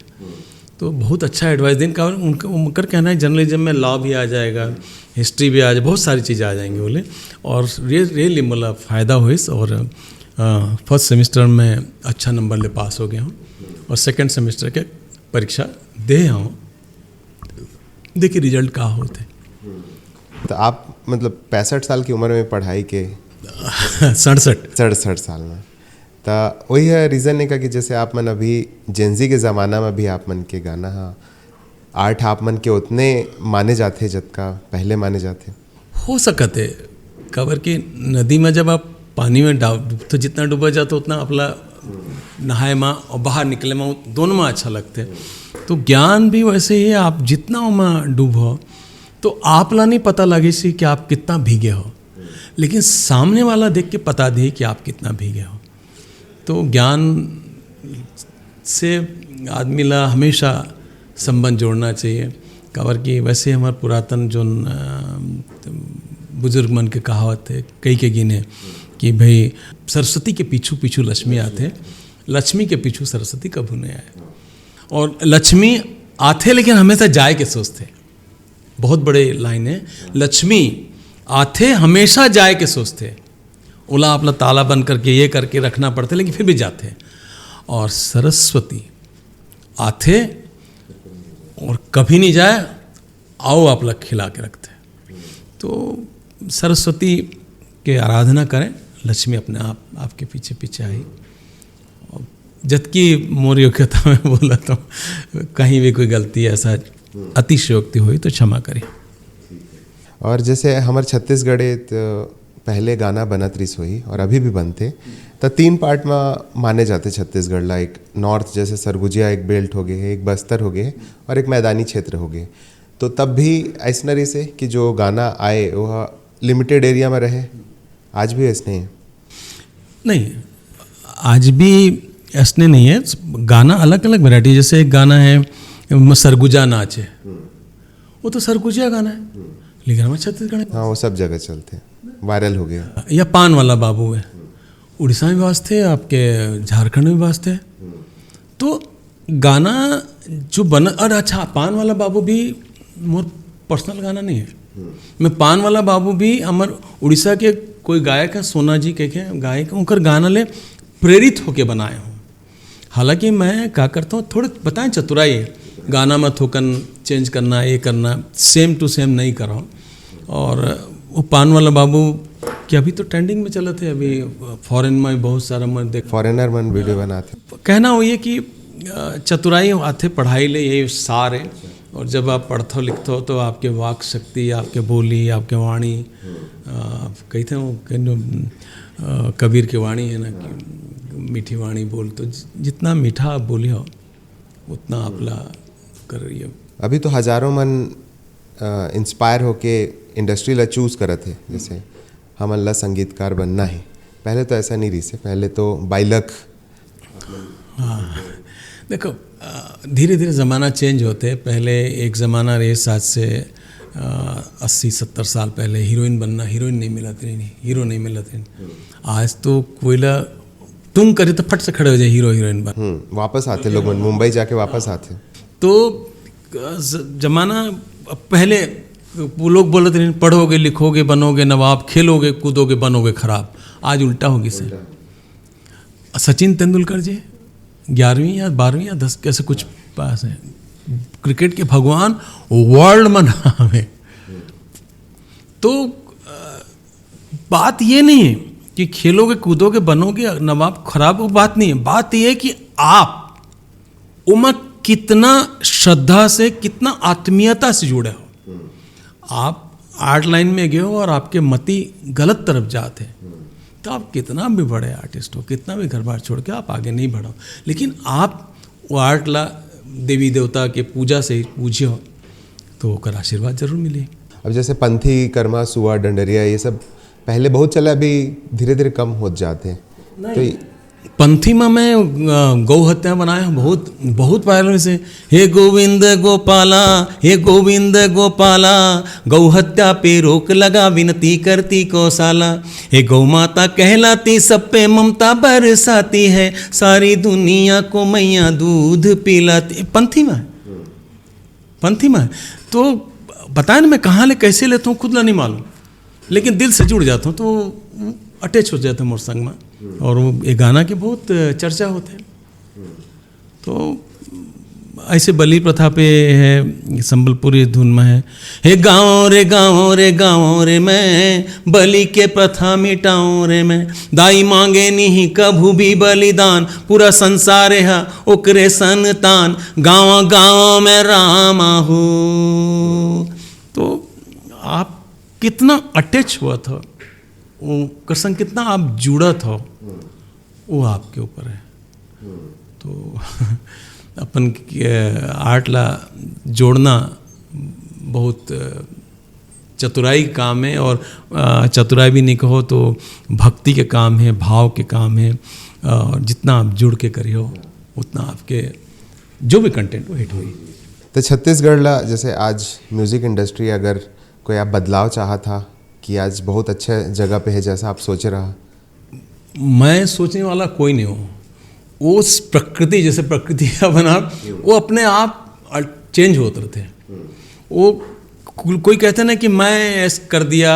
तो बहुत अच्छा एडवाइस देन का उनका, उनकर कहना है जर्नलिज्म में लॉ भी आ जाएगा, हिस्ट्री भी आ जाए, बहुत सारी चीज़ें आ जाएंगी बोले। और रे रियली मतलब फ़ायदा होइस। और फर्स्ट सेमेस्टर में अच्छा नंबर ले पास हो गया हूँ और सेकंड सेमेस्टर के परीक्षा दे हूँ। देखिए रिजल्ट का होते। तो आप मतलब पैंसठ साल की उम्र में पढ़ाई के सड़सठ। सड़सठ साल में, तो वही है रीज़न है का कि जैसे आप मन अभी जेंजी के ज़माना में भी आप मन के गाना हा आर्ट आप मन के उतने माने जाते जतका पहले माने जाते। हो सकत है, काबर कि नदी में जब आप पानी में डाब तो जितना डूबा जाता उतना आपला नहाए में और बाहर निकले में दोनों में अच्छा लगते। तो ज्ञान भी वैसे ही है, आप जितना ओमा डूबो तो आप ला नहीं पता लगे सी कि आप कितना भीगे हो, लेकिन सामने वाला देख के पता दी कि आप कितना भीगे हो। तो ज्ञान से आदमी ला हमेशा संबंध जोड़ना चाहिए। काबर कि वैसे हमार पुरातन जोन अ, बुजुर्ग मन के कहावत है, कई के गिने कि भाई सरस्वती के पीछू पीछू लक्ष्मी आथे, लक्ष्मी के पीछू सरस्वती कभू नहीं आए। और लक्ष्मी आथे लेकिन हमेशा जाए के सोचते। बहुत बड़े लाइन है, लक्ष्मी आथे हमेशा जाए के सोचते। ओला आपला ताला बंद करके ये करके रखना पड़ते लेकिन फिर भी जाते। और सरस्वती आथे और कभी नहीं जाए, आओ आपला खिला के रखते। तो सरस्वती के आराधना करें, लक्ष्मी अपने आप आपके पीछे पीछे आई। जबकि मोर योग्यता में बोला तो कहीं भी कोई गलती ऐसा अतिशयोक्ति हुई तो क्षमा करें। और जैसे हमर छत्तीसगढ़ ए, त पहले गाना बनत रिस होही और अभी भी बनते, त तीन पार्ट में माने जाते छत्तीसगढ़ ला। एक नॉर्थ जैसे सरगुजिया एक बेल्ट हो गए है, एक बस्तर हो गए है और एक मैदानी क्षेत्र हो गए। तो तब भी ऐसना रिस है कि जो गाना आए वो लिमिटेड एरिया में रहे, आज भी ऐसने है। नहीं, आज भी ऐसने नहीं है। गाना अलग अलग वैरायटी, जैसे एक गाना है म- सरगुजा नाच है, वो तो सरगुजिया गाना है लेकिन हमारे छत्तीसगढ़ में हाँ, वो सब जगह चलते हैं, वायरल हो गया। या पान वाला बाबू है, उड़ीसा में भी बाजते हैं, आपके झारखंड में भी बाजते हैं। तो गाना जो बना, और अच्छा, पान वाला बाबू भी मोर पर्सनल गाना नहीं है। मैं पान वाला बाबू भी हमर उड़ीसा के कोई गायक है, सोना जी के, के गायक, उनकर गाना ले प्रेरित होके बनाए हूँ। हालांकि मैं क्या करता हूँ, थोड़े बताएं चतुराई, गाना में थोकन चेंज करना, ये करना, सेम टू सेम नहीं कर रहा हूँ। और वो पान वाला बाबू कि अभी तो ट्रेंडिंग में चलत है, अभी फॉरेन में बहुत सारा मैं देख फॉरेनर मन वीडियो बनाते। कहना वो ये कि अ, चतुराई आथे पढ़ाई ले, ये सार है। और जब आप पढ़ते हो लिखते हो तो आपके वाक शक्ति, आपके बोली, आपके वाणी, अ, आप कहते हो कि न, अ, कबीर की वाणी है ना कि मीठी वाणी बोल, तो जि- जितना मीठा आप बोले हो उतना आप ला कर रही हो। अभी तो हजारों मन इंस्पायर होके इंडस्ट्री ला चूज करत है, जैसे हमन ला संगीतकार बनना है। पहले तो ऐसा नहीं रही से, पहले तो बाइलक हाँ, देखो, धीरे धीरे ज़माना चेंज होते। पहले एक ज़माना रहे, सात से अस्सी सत्तर साल पहले हीरोइन बनना, हीरोइन नहीं मिलत रहिन, हीरो नहीं मिलत रहिन। आज तो कोई ला तुम करे तो फट से खड़े हो जाए, हीरो हीरोइन बन। हम्म, वापस आथे लोग मन, मुंबई जाके वापस आथे। तो ज- जमाना, अब पहले वो लोग बोलत रहिन, पढ़ोगे लिखोगे बनोगे नवाब, खेलोगे कूदोगे बनोगे खराब। आज उल्टा हो गिस हे। सचिन तेंदुलकर जी ग्यारहवीं या बारहवीं या दस कैसे कुछ पास है, क्रिकेट के भगवान, वर्ल्ड म नाम है। तो अ, बात ये नहीं है कि खेलोगे कूदोगे बनोगे नवाब खराब, वो बात नहीं है। बात ये है कि आप ओमा कितना श्रद्धा से, कितना आत्मीयता से जुड़े हो। आप आर्ट लाइन में गए हो और आपके मति गलत तरफ जात हे, तो आप कितना भी बड़े आर्टिस्ट हो, कितना भी घर बार छोड़ के आप आगे नहीं बढ़ो, लेकिन आप वो आर्ट ला देवी देवता के पूजा से पूजे हो, तो ओकर आशीर्वाद जरूर मिली। अब जैसे पंथी, कर्मा, सुआ, डंडरिया, ये सब पहले बहुत चला, अभी धीरे धीरे कम होत जात हे। तो ये पंथी में मैं अ, गौ हत्या बनाए हूँ, बहुत बहुत वायरल से। हे गोविंद गोपाला, हे गोविंद गोपाला, गौ हत्या पे रोक लगा, विनती करती कौशाला। हे गौ माता कहलाती, सब पे ममता बरसाती है, सारी दुनिया को मैया दूध पिलाती। पंथी में, पंथी में। तो बताए ना, मैं कहाँ ले कैसे लेता हूँ, खुद ला नहीं मालूम, लेकिन दिल से जुड़ जाता हूँ, तो अटैच हो जाता हूँ मोर संग में। और वो ये गाना के बहुत चर्चा होते हैं। तो ऐसे बलि प्रथा पे है, संबलपुरी धुन में है। हे गाँव रे गाँव रे गाँव रे, मैं बलि के प्रथा मिटाऊं रे, मैं दाई मांगे नहीं कभू भी बलिदान, पूरा संसार है ओकरे संतान, गाँव गाँव में रामा हो। तो आप कितना अटैच हुआ था, वो कर संग कितना आप जुड़ा था, वो आपके ऊपर है। तो अपन के आर्ट ला जोड़ना बहुत चतुराई के काम है, और अ, चतुराई भी नहीं कहो तो भक्ति के काम है, भाव के काम है। और जितना आप जुड़ के करियो, उतना आपके जो भी कंटेंट वो हिट होई। तो छत्तीसगढ़ ला, जैसे आज म्यूजिक इंडस्ट्री, अगर कोई आप बदलाव चाहा था कि आज बहुत अच्छे जगह पे है जैसा आप सोच रहा? मैं सोचने वाला कोई नहीं हूँ। वो स-, प्रकृति, जैसे प्रकृति का बना, वो अपने आप चेंज होत रहते हैं। वो को-, कोई कहते ना कि मैं ऐस कर दिया,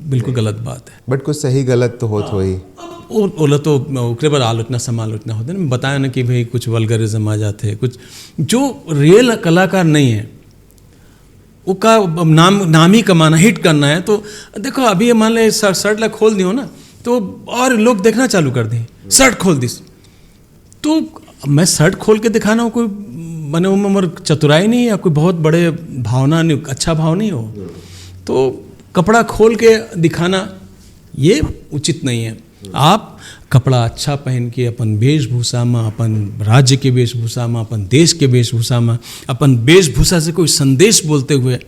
बिल्कुल गलत बात है। बट कुछ सही गलत तो होत होई। वो बोला तो ओकरे पर आलोचना समालोचना होते ना, बताया ना कि भाई कुछ वल्गरिज्म आ जाते हैं, कुछ जो रियल कलाकार नहीं है, वो का अब नाम, नाम ही कमाना, हिट करना है। तो देखो, अभी ये मान ले शर्ट, शर्ट ला खोल दियो ना, तो और लोग देखना चालू कर दें, शर्ट खोल दिस। तो मैं शर्ट खोल के दिखाना हो कोई, माने वो मोर चतुराई नहीं या कोई बहुत बड़े भावना नहीं, अच्छा भाव नहीं हो, तो कपड़ा खोल के दिखाना ये उचित नहीं है। आप कपड़ा अच्छा पहन के अपन वेशभूषा में, अपन राज्य के वेशभूषा में, अपन देश के वेशभूषा में, अपन वेशभूषा से कोई संदेश बोलते हुए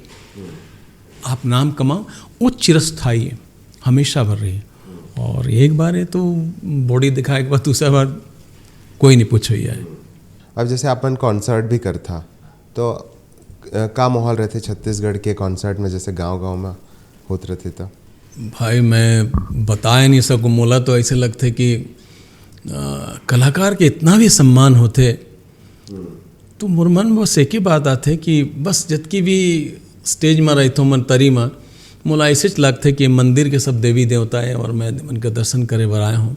आप नाम कमाओ, वो चिरस्थायी है, हमेशा भर रही है। और एक बार ये तो बॉडी दिखाए के बाद दूसरा बार कोई नहीं पूछो ये है। अब जैसे अपन कॉन्सर्ट भी करथा, तो अ, का माहौल रहते छत्तीसगढ़ के कॉन्सर्ट में, जैसे गांव गांव में होत रहते तो? भाई, मैं बताए नहीं सकूँ, मोला तो ऐसे लगते कि अ, कलाकार के इतना भी सम्मान होते, तो मोर मन में बस एक ही बात आते कि बस जतकी भी स्टेज में रहता हूँ, मन तरी में, मोला ऐसे लगते कि मंदिर के सब देवी देवता है और मैं उनका दर्शन करे बर आया हूँ।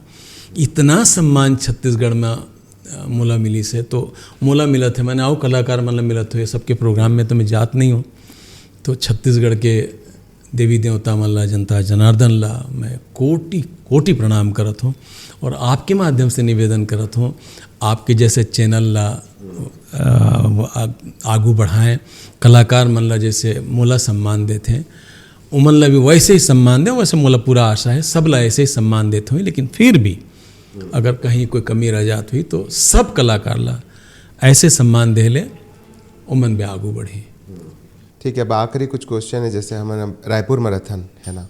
इतना सम्मान छत्तीसगढ़ में अ, मोला मिलिस हे, तो मोला मिलत हे, माने अउ कलाकार मन ला मिलत हे, सबके प्रोग्राम में तो मैं जात नहीं हूँ। तो छत्तीसगढ़ के देवी देवता मन ला, जनता जनार्दन ला मैं कोटि कोटि प्रणाम करत हूँ और आपके माध्यम से निवेदन करत हूँ, आपके जैसे चैनल ला अ, आ-, आगू बढ़ाएं, कलाकार मन ला जैसे मोला सम्मान देते हैं, उमन ला भी वैसे ही सम्मान दें। वैसे मोला पूरा आशा है सब ला ऐसे ही सम्मान देते हुए, लेकिन फिर भी अगर कहीं कोई कमी रह जात हुई तो सब कलाकार ला ऐसे सम्मान दे ले, ओमन भी आगू बढ़ी। ठीक है, अब आखिरी कुछ क्वेश्चन है। जैसे हम रायपुर में रहथन, है ना,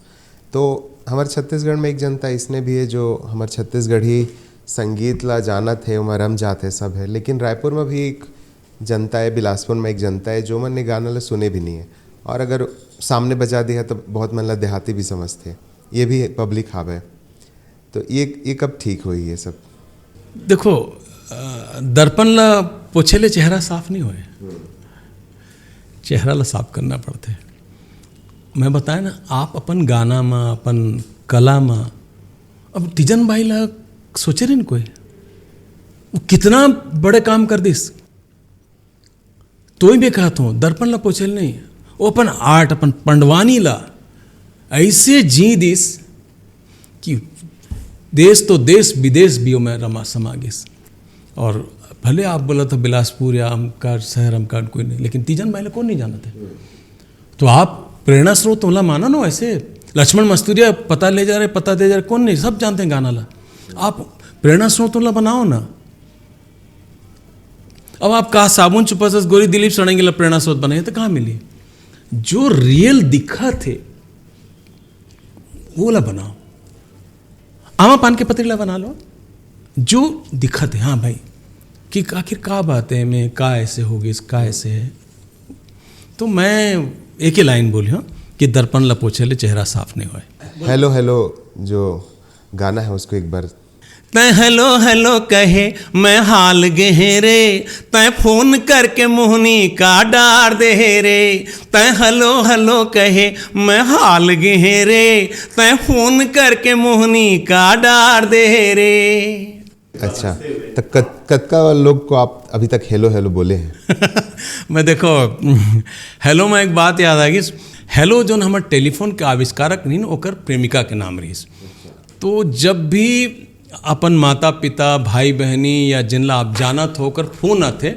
तो हमारे छत्तीसगढ़ में एक जनता इसने भी है जो हमारे छत्तीसगढ़ी संगीत ला जानत है, ओमा रम जात है, सब है, लेकिन रायपुर में भी एक जनता है, बिलासपुर में एक जनता है जो मन ने गाना ला सुने भी नहीं है। और अगर सामने बजा दिया तो बहुत मन ला देहाती भी समझते, ये भी पब्लिक हावय। तो ये ये कब ठीक होही ये सब? देखो, दर्पण ला पोछे ले चेहरा साफ नहीं होए। चेहरा ला साफ करना पड़थे। मैं बताया ना, आप अपन गाना मा, अपन कला मा, अब तीजन बाई ला सोचे रहिन कोई, वो कितना बड़े काम कर दिस। तो ही मैं कहत हूँ, दर्पण ला पोछे ले नहीं, वो अपन आर्ट, अपन पंडवानी ला ऐसे जी दिस कि देश तो देश, विदेश भी में रमा समा गिस। और भले आप बोला तो बिलासपुर या अमका शहर, अमका कोई नहीं, लेकिन तीजन बाई ला कौन नहीं जानत है? तो आप प्रेरणा स्रोत ओला मानो ना। ऐसे लक्ष्मण मस्तुरिया पता ले जा रहे, पता दे जा रहे, कौन नहीं, सब जानते हैं गाना ला। आप प्रेरणा स्रोत ओला बनाओ ना। अब आप कहा साबुन चुपस गोरी दिलीप षडंगी ला प्रेरणा स्रोत बनाइए तो कहाँ मिली? जो रियल दिखत हे वो ला बनाओ। आमा पान के पतरी ला बना लो, जो दिखत हे, हाँ भाई, कि आखिर का बात है, मैं का ऐसे हो गई, का ऐसे है। तो मैं एक ही लाइन बोली हूँ कि दर्पण ला पोछे ले चेहरा साफ नहीं होए। हेलो हेलो जो गाना है उसको एक बार। तै हेलो हेलो कहे मैं हाल गेहे रे, तै फोन करके मोहनी का डार दे हे रे। तै हेलो हेलो कहे मैं हाल गेहे रे, तै फोन करके मोहनी का डार दे हे रे। अच्छा, तो कत, कतका लोग को आप अभी तक हेलो हेलो बोले हैं? मैं देखो, हेलो में एक बात याद आ गई। हेलो जोन हमर टेलीफोन के आविष्कारक रहिन, ओकर प्रेमिका के नाम रहिस। तो जब भी अपन माता पिता, भाई बहनी या जिनला आप जानत हो, ओकर फोन आथे,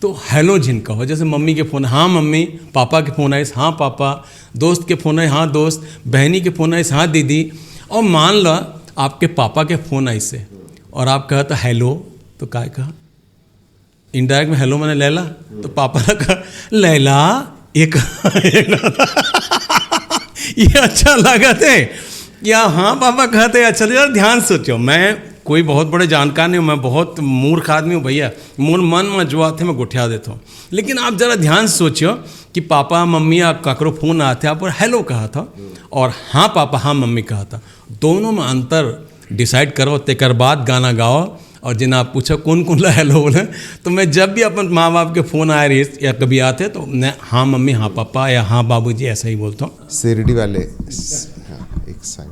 तो हेलो झिन कहो। जैसे मम्मी के फोन, हाँ मम्मी, पापा के फोन आइस, हाँ पापा, दोस्त के फोन आइस, हाँ दोस्त, बहनी के फोन आइस, हाँ दीदी। और मान लो आपके पापा के फोन आइस हे और आप कहत हेलो, तो काय कहा? इनडायरेक्ट में हेलो माने लैला, तो पापा ला कहा, लैला, ये कहा, ये अच्छा लागत हे। या हाँ पापा कहत हे, अच्छा, जरा ध्यान सोचो, मैं कोई बहुत बड़े जानकार नहीं हूँ, मैं बहुत मूर्ख आदमी हूँ भैया, मोर मन में जो आथे मैं गोठिया देता हूँ। लेकिन आप जरा ध्यान सोचो कि पापा मम्मी या ककरो फोन आथे, आप हेलो कहा था और हाँ पापा, हाँ मम्मी कहा था, दोनों में अंतर डिसाइड करो, तेकर बाद गाना गाओ। और जिन आप पूछो कौन कौन ला हेलो बोले, तो मैं जब भी अपन माँ बाप के फोन आए रहिस या कभी आथे तो मैं हाँ मम्मी, हाँ पापा या हाँ बाबूजी ऐसा ही बोलता हूँ। शिरडी वाले, हाँ, एक साइड।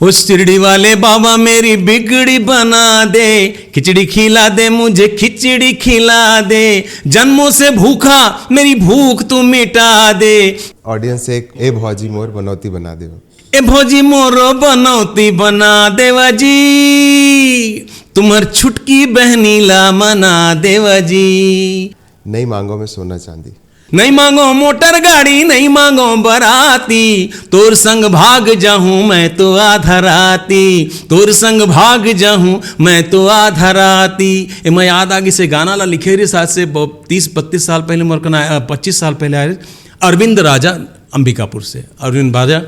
ओ शिरडी वाले बाबा मेरी बिगड़ी बना दे, खिचड़ी खिला दे मुझे, खिचड़ी खिला दे, जन्मों से भूखा मेरी भूख तू मिटा दे। ऑडियंस एक, ए भौजी मोर बनौती बना दे। ए भौजी मोरो बनौती बना देवा जी, तुम्हर छुटकी बहनी ला मना देवा जी। नहीं मांगो मैं सोना चांदी। नहीं मांगो मोटर गाड़ी, नहीं मांगो बराती, तोर संग भाग जाहूं मैं तो आधा राती, तोर संग भाग जाहूं मैं तो आधा राती। ए, मैं याद आ गई से गाना ला लिखे रहिस आज से ब-, तीस बत्तीस साल पहले, मोर कना, अ, पच्चीस साल पहले आए रहिस अरविंद राजा अंबिकापुर से। अरविंद राजा,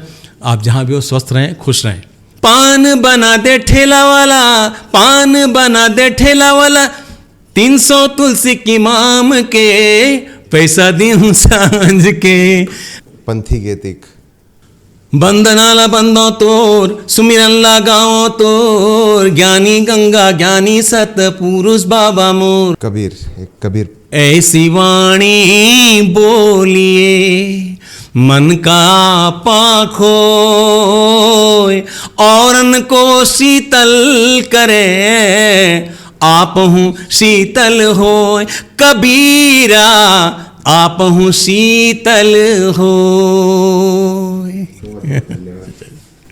आप जहां भी हो स्वस्थ रहें, खुश रहें। पान बना दे ठेला वाला, पान बना दे ठेला वाला, तीन सौ तुलसी की माम के, पैसा दिन सांझ के। पंथी गीत एक। बंदना ला बंदो तोर, सुमिरन ला गाओ तोर, ज्ञानी गंगा ज्ञानी सतपुरुष बाबा मोर। कबीर, एक कबीर। ऐसी वाणी बोलिए मन का पाखोय, औरन को शीतल करे आप हूँ शीतल होय, कबीरा आप हूँ शीतल होय।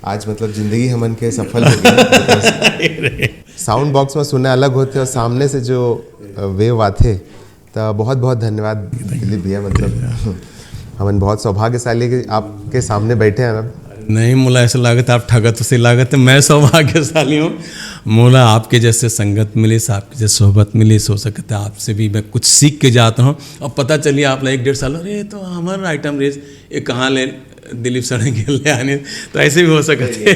आज मतलब जिंदगी हमन के सफल हो गई। साउंड बॉक्स में सुने अलग होथे और सामने से जो वेव आथे, तो बहुत बहुत धन्यवाद दिलीप भैया। मतलब हमन बहुत सौभाग्यशाली कि आपके सामने बैठे हैं मैम। नहीं, मोला ऐसा लागत आप ठगत से लागत है, मैं सौभाग्यशाली हूँ। मोला आपके जैसे संगत मिलिस, आपके जैसे सोहबत मिलिस, हो सकता है आपसे भी मैं कुछ सीख के जाता हूँ। अब पता चली आप ला एक डेढ़ साल, अरे ये तो हमारा आइटम रहिस, ये कहाँ ले दिलीप षडंगी ले आने, तो ऐसे भी हो सकता है।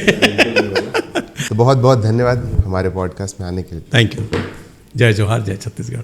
तो बहुत बहुत धन्यवाद हमारे पॉडकास्ट में आने के लिए। Thank you. जय जोहार, जय छत्तीसगढ़।